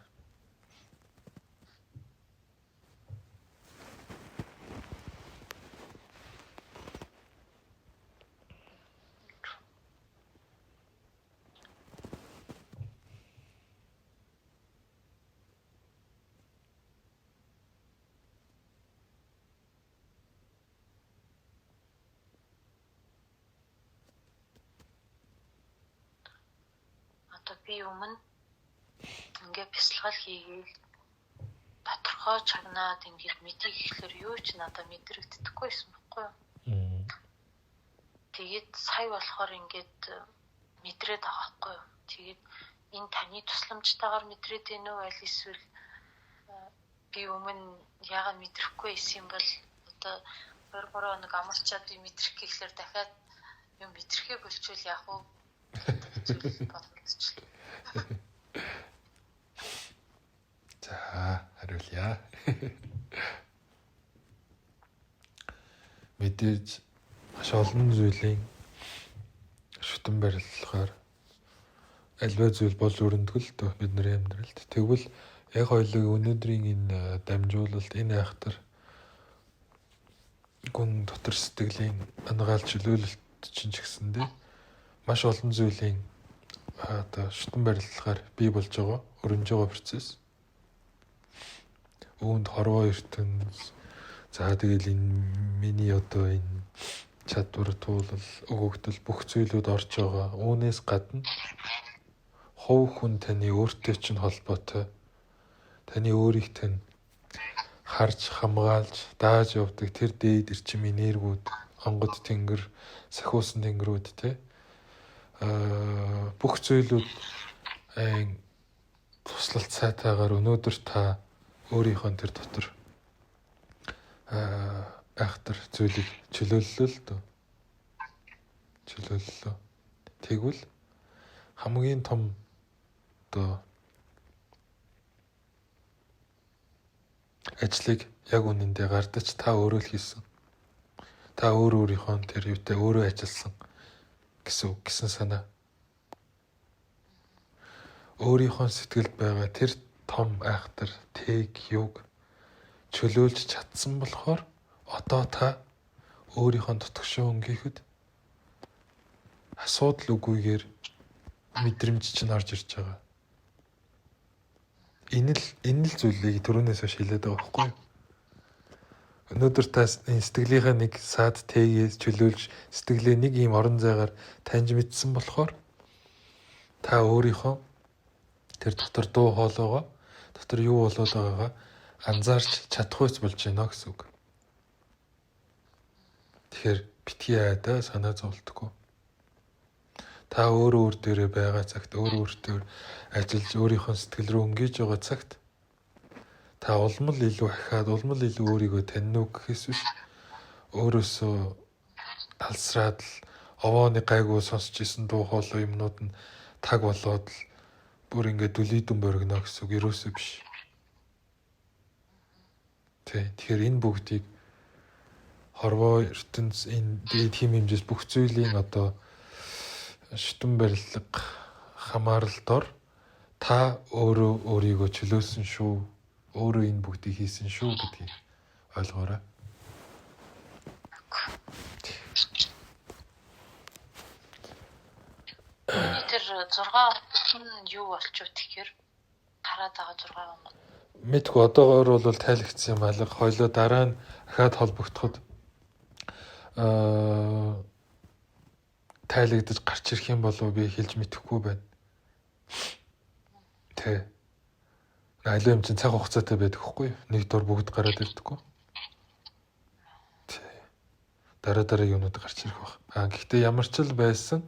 Одоо би өмнө ингээ бясалгал хийгээл тодорхой чагнаад ингээд мэдийг ихлээр юу ч надад мэдрэгдэхгүй байсан байхгүй юу. Тэгээд сая болохоор ингээд мэдрээд байгаа байхгүй юу. Тэгээд энэ таны тусламжтайгаар мэдрээд байна уу аль эсвэл би Би өмнө яагаад мэдрэхгүй байсан юм бол одоо 2 3 хоног амарчаад би мэдрэх гэхлээр дахиад юм мэдрэхээ болчвол яах вэ гэдэг бодогдчихлоо. За, хариулъя. Мэдээж маш олон зүйлийн шүтэн барилгаар альва зүйл болж өрнөдөг л дөө бидний амьдралд. Тэгвэл яг хоёулаа өнөөдрийн энэ дамжуулалт, энэ айхтар гүн дотор сэтгэлийн ангаал чөлөөлөлт чинь ч гэсэндээ маш олон зүйлийн одоо шүтэн барилгаар бий болж байгаа, өрнөж байгаа процесс. Үүнд хорвоо ертөнц, за тэгэл энэ миний одоо энэ чадвар, туулал, өгөгдөл бүх зүйлүүд орж байгаа. Үүнээс гадна хувь хүн таны өөртөө чинь холбоотой. Таны өөрийг тань харж, хамгаалж, дааж явдаг тэр дээд эрчим энергиуд, онгод тэнгэр, сахиусан тэнгэрүүд те. Бүх зүйлүүд туслалцаатайгаар өнөөдөр та өөрийнхөө тэр дотор айхтар зүйлийг чөлөөллөө л дөө. Чөлөөллөө. Тэгвэл хамгийн том одоо ажлыг яг үнэндээ гардаж та өөрөө л хийсэн. Та өөр өөрийнхөө тэр юутай өөрөө ажилласан гэсэн үг, гэсэн санаа. Өөрийнхөө сэтгэлд байгаа тэр том айхтар тэг юг чөлөөлж чадсан болохоор одоо та өөрийнхөө дутагшин өнгийхэд асуудал үгүйгээр мэдрэмж чинь орж ирж байгаа. Энэ л зүйлийг түрүүнээс хойш хэлээд байгаа байхгүй юу? Өнөөдөр та энэ сэтгэлийнхаа нэг саад тэгээс чөлөөлж сэтгэлээ нэг ийм орон зайгаар таньж мэдсэн болохоор та өөрийнхөө тэр дотор дуу хоолойгоо, дотор юу болоод байгаагаа анзаарч чадахуйц болж байна гэсэн үг. Тэгэхээр битгий айдаа санаа зовлтгүй. Та өөрөө өөр дээрээ байгаа цагт, өөрөө өөртөө ажиллаж, өөрийнхөө сэтгэл рүү өнгийж байгаа цагт та улам л илүү ахиад, улам л илүү өөрийгөө танина уу гэхээс биш өөрөөсөө алсраад л овооны гайгүй сонсч исэн дуу хоолой юмнууд нь таг болоод л бүр ингээд дүлийдэн боргино гэсэн үг ерөөсөө биш. Тэ, тэгэхээр энэ бүгдийг хорвоо ертөнц энэ дээд хэм хэмжээс бүх зүйлийн одоо шүтэн барилга хамааралд ор та өөрөө өөрийгөө чөлөөлсөн шүү. Өөрөө энэ бүгдийг хийсэн шүү гэдгийг ойлгоорой. Тэр 6 нь юу болчих вэ тэгэхээр хараад байгаа 6 онгод. Мэдгүй одоогоор бол тайлагдсан юм алга. Хойлоо дараа нь ахаад холбогдоход тайлагдаж гарч ирэх юм болов би хэлж мэдэхгүй байна. Тэ. Аливаа юм чинь цаг хугацаатай байдаг хгүй юу? Нэг дор бүгд гараад ирдэггүй. Тэ. Дараа дараагийн юмнууд гарч ирэх байх. Аа гэхдээ ямар ч л байсан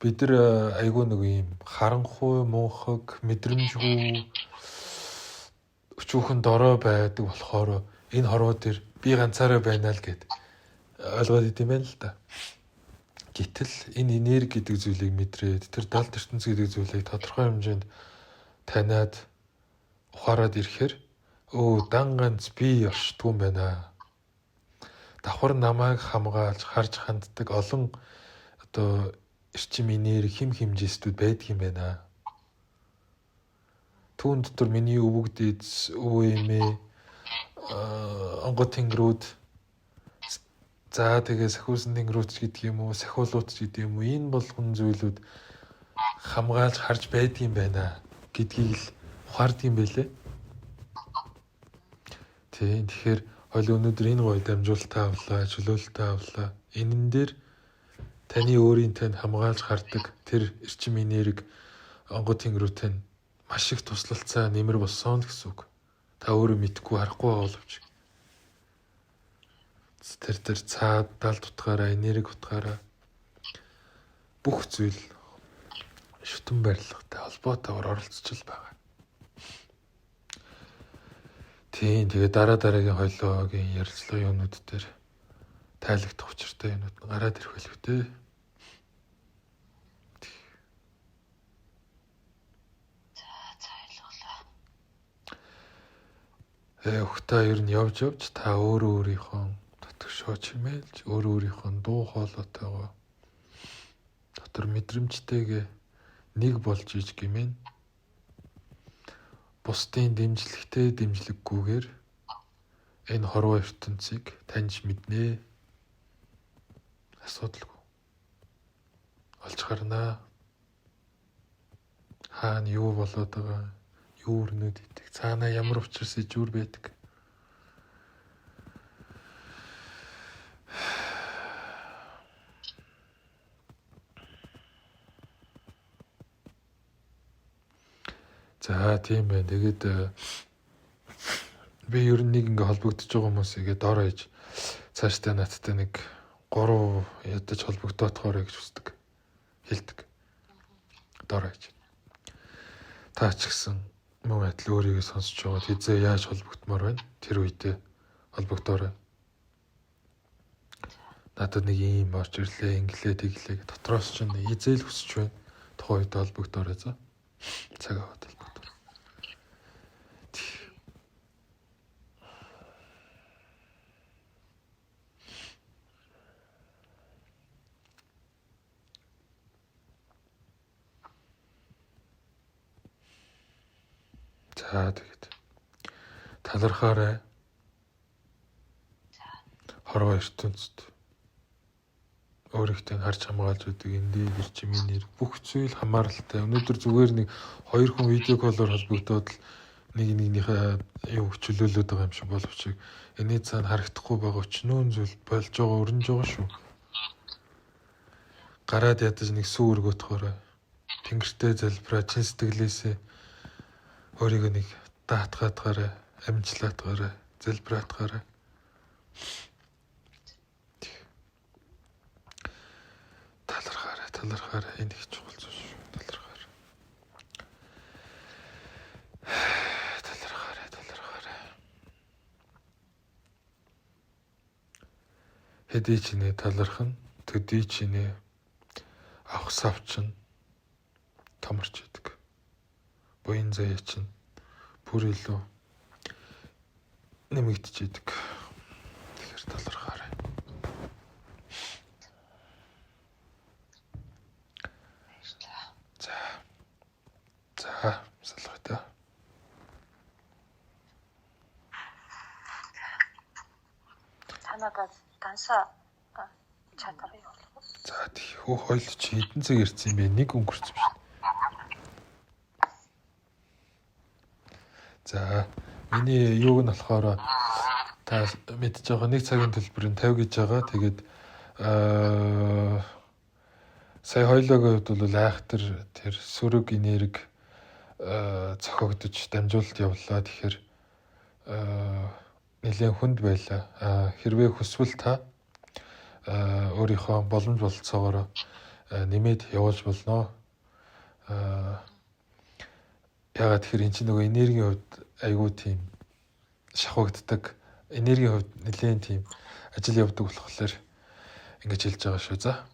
бид нар айгүй нэг юм харанхуй, мунхаг, мэдрэмжгүй өчүүхэн дорой байдаг болохоор энэ хорвоо дээр би ганцаараа байна л гэд ойлгоод идэм байх л да. Гэтэл энэ энерги гэдэг зүйлийг мэдрээд тэр далд ертөнц гэдэг зүйлийг тодорхой хэмжээнд таниад ухаарад ирэхээр өө дан ганц би оршдгүй юм байна. Давхар намайг хамгаалж харж ханддаг олон одоо эрчим энерги хэм хэмжээстүүд байдаг юм байна. Түүн дотор миний өвөг дээдс, өвөө эмээ, онгод тэнгэрүүд, за тэгээ сахиусан тэнгэрүүд ч гэдэг юм уу, сахиулууд ч гэдэг юм уу, энэ болгон зүйлүүд хамгаалж харж байдаг юм байна гэдгийг л ухаардаг юм байлээ. Тийм, тэгэхээр хойл өнөөдөр энэ гоё дамжуулалтаа авлаа, чөлөөлөлтөө авлаа. Энэн дээр таны өөрийн тань хамгаалж хардаг тэр эрчим энерги онгод тэнгэрүүтэй нь маш их туслалцаа нэмэр болсон л гэсэн үг. Та өөрөө мэдэхгүй харахгүй байгаа боловч тэр цаад далд утгаараа, энерги утгаараа бүх зүйл шүтэн барилгатай холбоотойгоор оролцож л байгаа. Тийм, тэгээ дараа дараагийн хоёлоогийн ярилцлага юмнууд дээр тайлагдах учиртай юмнууд нь гараад ирэх байлгүй дээ. За за ойлголоо. Өгтөө ер нь явж явж та өөрөө өөрийнхөө татгшоо чимээлж өөрөө өөрийнхөө дуу хоолойтойгоо дотор мэдрэмжтэйгээ нэг болж иж гэмэн бусдын дэмжлэгтэй дэмжлэггүйгээр энэ хорвоо ертөнцийг таньж мэднэ. Асуудалгүй. Олж гарнаа. Хаана юу болоод байгаа, юу өрнөд идэг, цаанаа ямар учир сэжүүр байдаг. За тийм байна. Тэгээд би ер нь нэг ингээ холбогдож байгаа хүмүүсийгээ дор хаяж цаашдаа надтай нэг 3 ядаж холбогдоотхоорой гэж хүсдэг. Хэлдэг. Дор хаяж. Та ч гэсэн мөн адил өөрийгөө сонсож байгаа хизээ яаж холбогдмоор байна? Тэр үедээ холбогдоорой. Надад нэг юм орж ирлээ, инглээ, тэглээ. Дотроос чинь хизээ л хүсэж байна. Тухайн үед холбогдоорой за. Цаг аваад холбогдоорой. За тэгээд талархаарай. Хорвоо ертөнцид өөрийнхөө харж хамгаалж байдаг энэ дээр чимийн нэр бүх зүйл хамааралтай. Өнөөдөр зүгээр нэг хоёр хүн видео коллоор холбогдоод л нэг нэгнийхээ юу чөлөөлөд байгаа юм шиг боловч энэний цаана харагдахгүй байгаа өчнөөн зүйл болж байгаа өрнөж байгаа шүү. Гараад ядаж нэг сүү өргөтгөөрэй. Тэнгэртэй залбираа чин сэтгэлээсээ өөрийгөө нэг даатгаатгаарай, амжилтгаарай, залбираатгаарай. Талархаарай, талархаарай. Энэ их чухал зүйл шүү. Талархаарай. Талархаарай, талархаарай. Хэдий ч нэ таларх нь, төдий ч нэ авах сав чинь томорч идэг. Буян заяа чинь бүр илүү нэмэгдэж идэг. Тэгэхээр талархаарай. Баярлалаа. За. За, салгатай. Та надад дансаа чатаар явуулах уу? За, тий. Хөө хоёул чи хэдэн цаг ирсэн юм бэ? Нэг өнгөрцөн шин. За, миний юуг нь болохоор та мэдж байгаа нэг цагийн төлбөр нь 50 гэж байгаа. Тэгээд сая хоёлоогийн хувьд бол айхтар тэр сөрөг энерги цохогдож дамжуулалт явлаа. Тэгэхээр нэлээд хүнд байлаа. Хэрвээ хүсвэл та өөрийнхөө боломж бололцоогоор нэмээд явуулж болно. Ягаад тэгэхээр эн чинь нөгөө энергийн хувьд айгүй тийм шахагддаг. Энергийн хувьд нэлээд тийм ажил явдаг болохоор ингэж хэлж байгаа шүү. За.